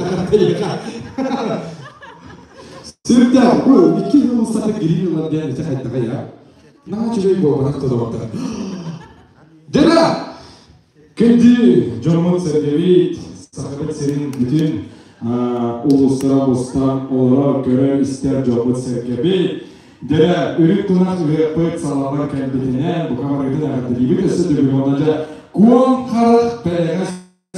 Сүрдээх бу 2 жыл устата гриль ылар диэн ити хайдаҕа я. Наһаа үчүгэй буолбатах да доҕоттор. Дьэ Күндү дьоммут-сэргэбит, Сахабыт сирин бүтүн улуустара мустан олорор, көрөр-истэр дьоммут-сэргэбит, Дьэ, үрүҥ тунах ыһыахпыт салаллан кэлбитинэн, бука барыгытын эҕэрдэлиибит өссө төгүл уонна дьэ, куон харах бэлэҕэ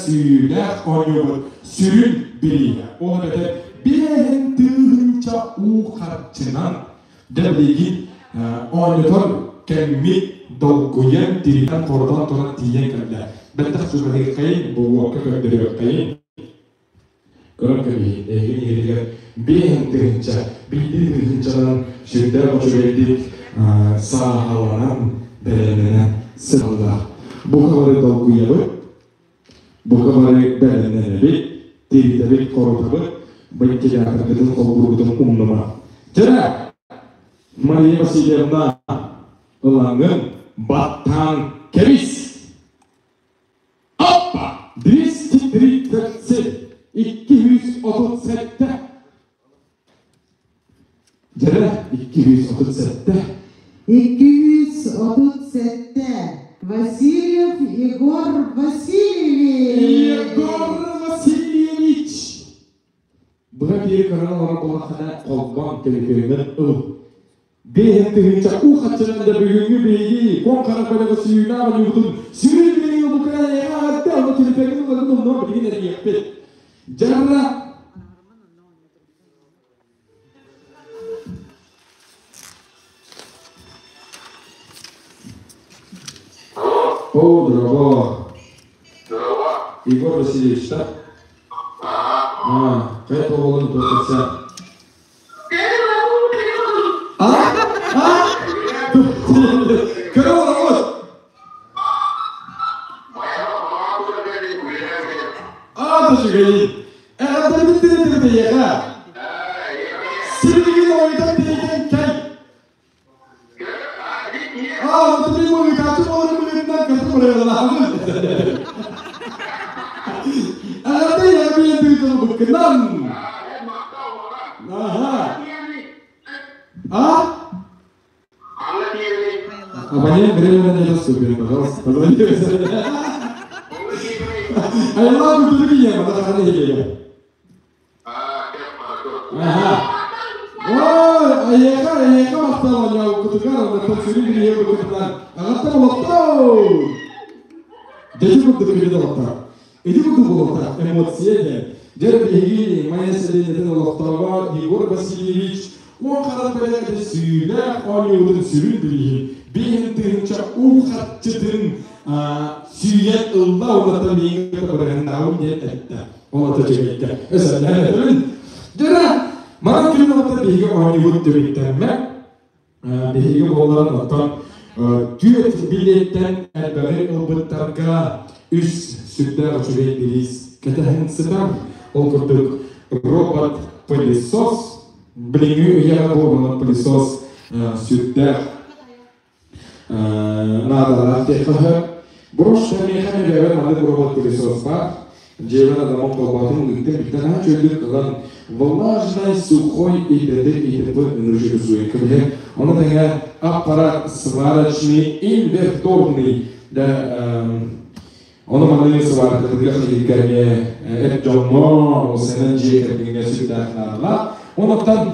сүүйүүлээх оонньуубут сүрүн бирииһэ. Ол эбэтэр 5000 уу харчынан дьэ билигин оонньотор кэммит долгуйан, тиритэн-хорутан туран тиийэн кэллэ. Бэттэх чугаһыаххайын, булуокка көрдөрүөххэйин. Көрөн кэбиһин, эһиги иһитигэр 5000, биирдии тыһыынчанан сүрдээх үчүгэйдик сааһыланан, бэлэмнэнэн сыталлар. Бука бары долгуйабыт, бука бары бэлэмнэнэбит, тиритэбит, хорутабыт, вентиляторгытын холбуургутун умнума. Дьэ, Мария Васильевна, ылаҥҥын баттаан кэбис! Аппа! 237, 237. Дьэрэ, 237. 237. Васильев Егор Васильевич. Егор Васильевич! Быһа биэри көрөн олорор буоллаххына, холбоон төлөпүөҥҥүн ыл. 5000 уу хаччынан да бүгүҥҥү биһиги куоҥ харах бөлөҕө сүүнэ оонньуубутун сүрүн билигин ылбыккына эйиэхэ эҕэрдэ онно төлөпүөҥҥүн ыларгын умнума билигин эрийиэхпит. Дьарра О, дорогой. Егор Васильевич, да? А, хайа буолан туохтатса? А? А? Көрө олоҕут! А, үчүгэйин! Эҕэрдэлэбит тириэтибит эйиэхэ! Силигин ойутан тиийэн кэл! А, вот ты мой качу болар быһыытынан кытын барыалаабын. Эҕэрдэ эбиэн тыытын буккунан! Аха. А? Абонент временно недоступен, пожалуйста, позвоните. Айыллаах культура киһи, мана хана иһиэ. Аха. Ой, эйиэхэ, эйиэхэ махтал оонньообуккутугар, оннуттан сүрүн билиһиэ буккутунан. Аҕатта болоттоо! Дьэдьи курдук күнү доҕоттор. Ити курдук буолуохтаах эмоция диэн. Дьэ, биһиги Майа сэлиэнньэтин олохтооҕо Егор Васильевич уон харах бэлэҕи сүүлээх оонньуубутун сүрүн бирииһин 5000 уу харчытын сүүйэн ылла уонна миигин кытта бырыһыннаабым диэн эттэ. Ол ата үчүгэйгэ. Өсөллөһөн этэрин. Дьэ, манан күн оҕото биһиги оонньуубут түмүктэммэ. Биһиги буолларан оттон түөрт билиэттэн элбэҕи ылбыттарга үс сүрдээх үчүгэй бириис кэтэһэн сытар. Ол курдук робот пылесос билиҥҥи үйэҕэ бу пылесос сүрдээх наадалаах диэххэ сөп. Брошка миэхэ мэлээбэт маннык робот пылесос баар. Дьиэбэр адамым холбоотун ыыттым бүттэн аһа чөллүк ылан влажный, сухой и т.д. и т.п. ынырык суйан кэбиһэр. Ону тэҥэ аппарат сварочный, инверторный да ону маны сваркатыгар хиһиккэргэ эр дьоҥҥо, осенан дьиэ кэргэҥҥэ сүрдээх наадалаах. Онуттан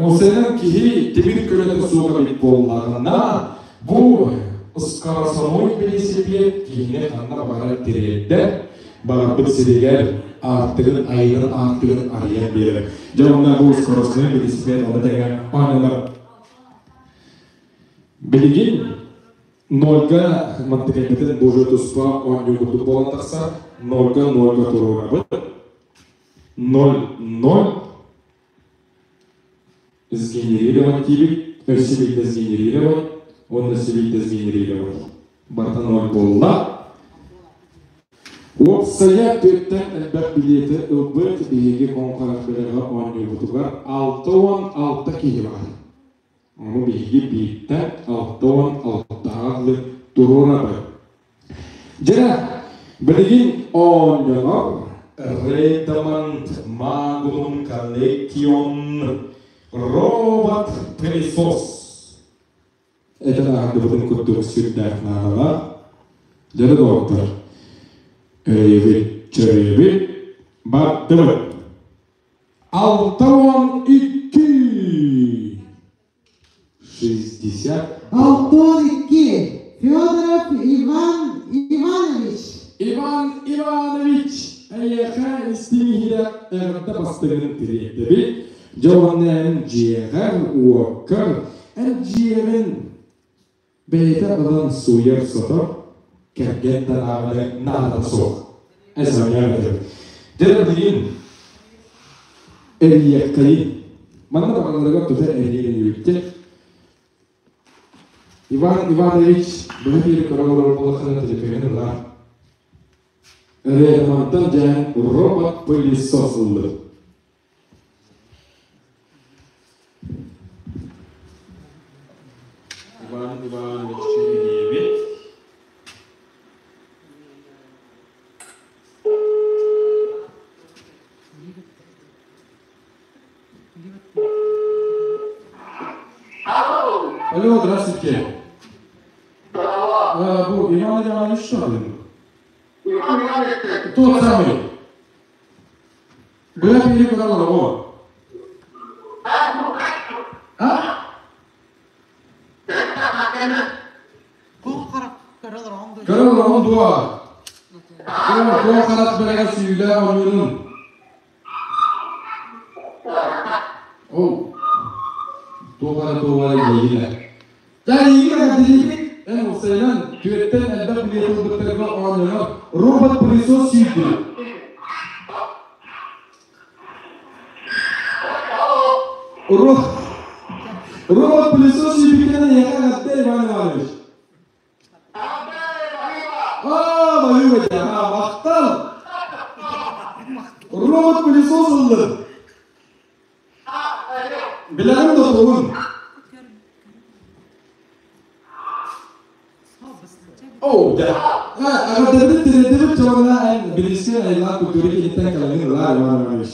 осенан киһи тимир көлөтө суох эбит буоллаҕына, Бу скоростной велосипед киһини ханна баҕарар тириэрдэр, баҕарбыт сиригэр аартыгын айанын аартыгын арыйан биэрэр. Дьэ онно бу скоростной велосипед ону тэҥэ оонньонор. Билигин нольга мантыкайбытын бу туспа оонньуу курдук буолан тахсар. Нольга нольга туруорабыт. Ноль ноль сгенерировать диибит, өссө биирдэ сгенерировать уонна өссө биирдэ сгенерировать. Барыта ноль буолла. Уопсайа түөртэн элбэх билиэти ылбыт биһиги Хоҥхарах бэлэҕэ оонньуубутугар 66 киһи баар. Ону биһиги бииртэн 66-ҕа дылы туруорабыт. Дьэ, билигин оонньонор Redmond Magnum Collection робот пылесос этэн аһардыбытын курдук сүрдээх наадалаах. Дьэ, доҕоттор, өрөйөбүт, чөрөйөбүт, бардыбыт. 62! 60. 62. Федоров Иван Иванович. Иван Иванович, эйиэхэ истиҥ эҕэрдэ бастыҥын тириэрдэбит. Дьэ уонна эн дьиэҕэр, уоккар, эн дьиэҕин бэйэтэ ылан сууйар-сотор, кэргэн да наадата наадата суох. Эсэмээн Дьэ билигин эрийиэххэйин. Манна барыларыгар тута эрийэн Иван Иванович быһа биэри көрө олорор буоллаххына телефонун ылар. Ремонтан дьээн робот пылесос ыллыр. Иван Иванович Чириневич. Алло, здравствуйте. А, бу Иван Иванович что ли? Тот самый. Быһа биири көрөн олоҕу. А? Көрө олоҕун дуо? Туох харах бэлэҕэ сүүлээх ойуунун. Ол туох эрэ туох эрэ иэйиилэр. Дьэ, эҕэрдэлиибит! Эн уопсайынан түөртэн элбэх билиэти ылбыттарга оонньонор робот-пылесос сүүрдү. Робот-пылесос сүүрбүтүнэн эйиэхэ эҕэрдэ, Иван Иванович! Аа, баһыыба дьэ, махтал! Робот-пылесос ыллын! Билэҕин да тугун? Оо, дьэ. Эҕэрдэбит тириэрдэбит дьоҥҥо эн билиискэ айылаах культура киһиттэн кэлэҥин ылаар Иван Иванович.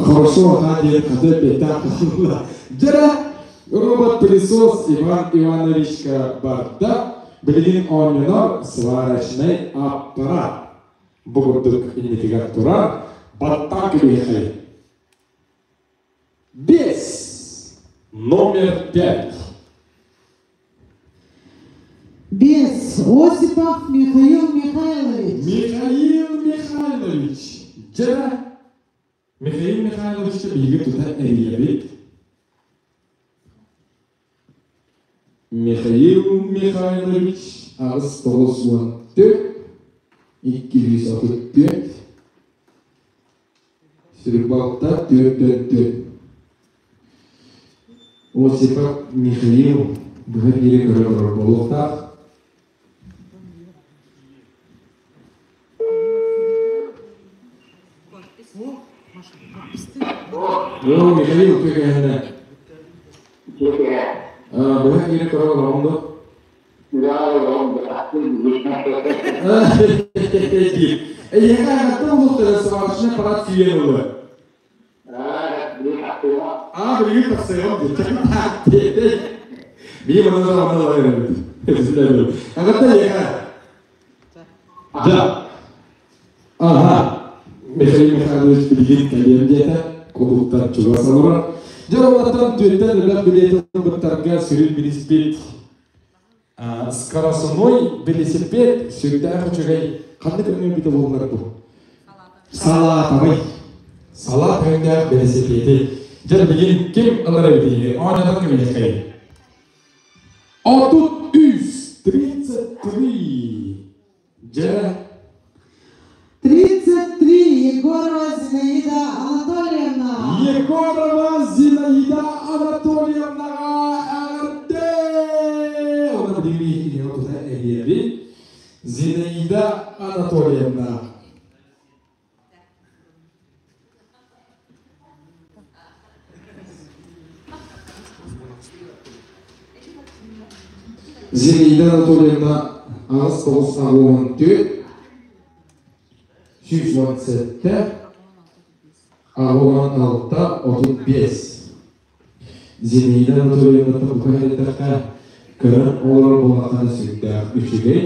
Хорошо, аха диэн хата эппиэттээх буолла. Дьэ, робот-пылесос Иван Ивановичка барда. Билигин оонньонор сварочный аппарат. Бу курдук иннитигэр турар баттаан кэбиһиэхэй. Бес. Номер пять. Бес. Осипов Михаил Михайлович. Михаил Михайлович. Дьэ, Михаил Михайловичка биһиги тута эрийэбит. Михаил Михайлович 894 234 Сүрүк 444 Осипов Михаил быһа биири көрөр олорор буолуохтаах. Оо, Михаил үтүө кэһэнэ. Быһа киирэ көрөр олоҕум дуо? Эйиэхэ хаттан улуустара сварочный аппарат сүүйэн ылла. Аа, билигин тахсыаҕым диэт. Бии манна да манна да эрэбит. Аҕатта эйиэхэ. Да. Аха. Михаил Михайлович билигин кэлиэм диэтэ. Кулууптан чугас олорор. Дьэ, олортон түөттэн элбэх билиэти ылбыттарга сүрүн билиспит скоростной велосипед сүрдээх үчүгэй ханнык өҥө эбитэ буоллар бу салаатабый салаат өҥнөөх велосипеди дьэ билигин ким ылар эбитий оонньотон кэбиһиэххэй 33 33 дьэ 33 Егорова Зинаида Анатольевна. Егорова Зинаида Анатольевнаҕа эҕэрдэ! Онно билигин тута эрийэбит. Зинаида Анатольевна. Зинаида Анатольевна 8 9 14 117 86 35 Зинаида Анатольевна бука эттэххэ көрөн олорор буоллаххына сүрдээх үчүгэй.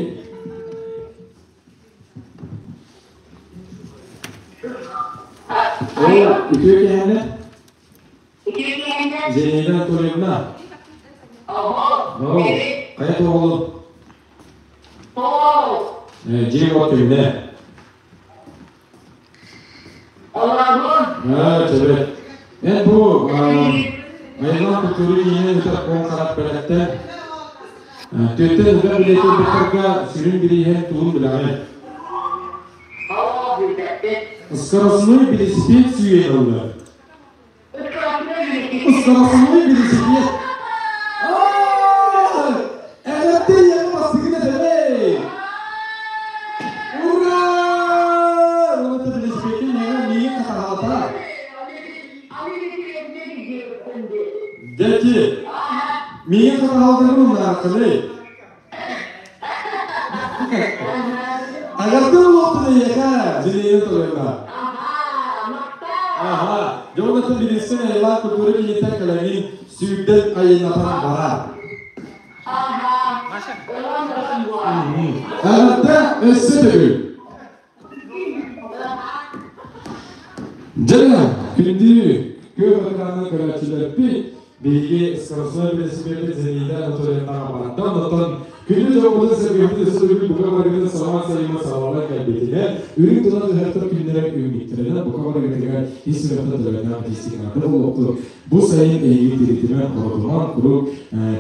Оо, үтүө киэһэнэ. Зинаида Анатольевна. Оо, хайа туоҕулун? Дьиэ уот күннэ. Аа, чэбэ. Эн бу айылҕа культура киинин ыытар куон харах бэлэхтэр түөттэн элбэх билиэти ылбыттарга сүрүн бирииһэн тугун билэҕин? Скоростной велосипед сүүйэн ылла. Скоростной велосипед. Эҕэрдэ ийэҕэ бастыгын этэбэй! Ура! Уонна велосипедин миэхэ миигин хатаҕалата. Дети, миигин хатаҕалатарын умнааххыный? Аҕарда буолуохтун эйиэхэ, Зинаида Анатольевна. Аха, дьоннортон билиссен айылаах культура киһиттэн кэлэҥин сүүрдэн айаннатан барар. Аҕарда өссө төгүл. Дьэ, күндү күөх экраны көрөөччүлэрбит, биһиги скоростной велосипедпит Зинаида Анатольевнаҕа барда. Онтон күндү дьоммутун сэргэхпит өссө төгүл бука барыгытын самаан сайыма саҕаланан кэлбитинэн, үрүҥ тунах ыһыахтар күннэрэ үүммүттэринэн бука барыгытыгар ис сүрэхтэн төлөннөөх итиистик буолуохтун. Бу сайын эһиги тиритимэн, хоротуман, куруук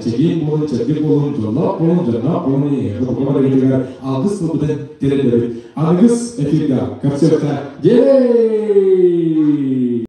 чэгиэн буолун, чэбдик буолун, дьоллоох буолун, дьонноох буолун, эһиэхэ бука барыгытыгар алгыс тылбытын тириэрдэбит. Аныгыс эфирга көрсүөххэ диэри!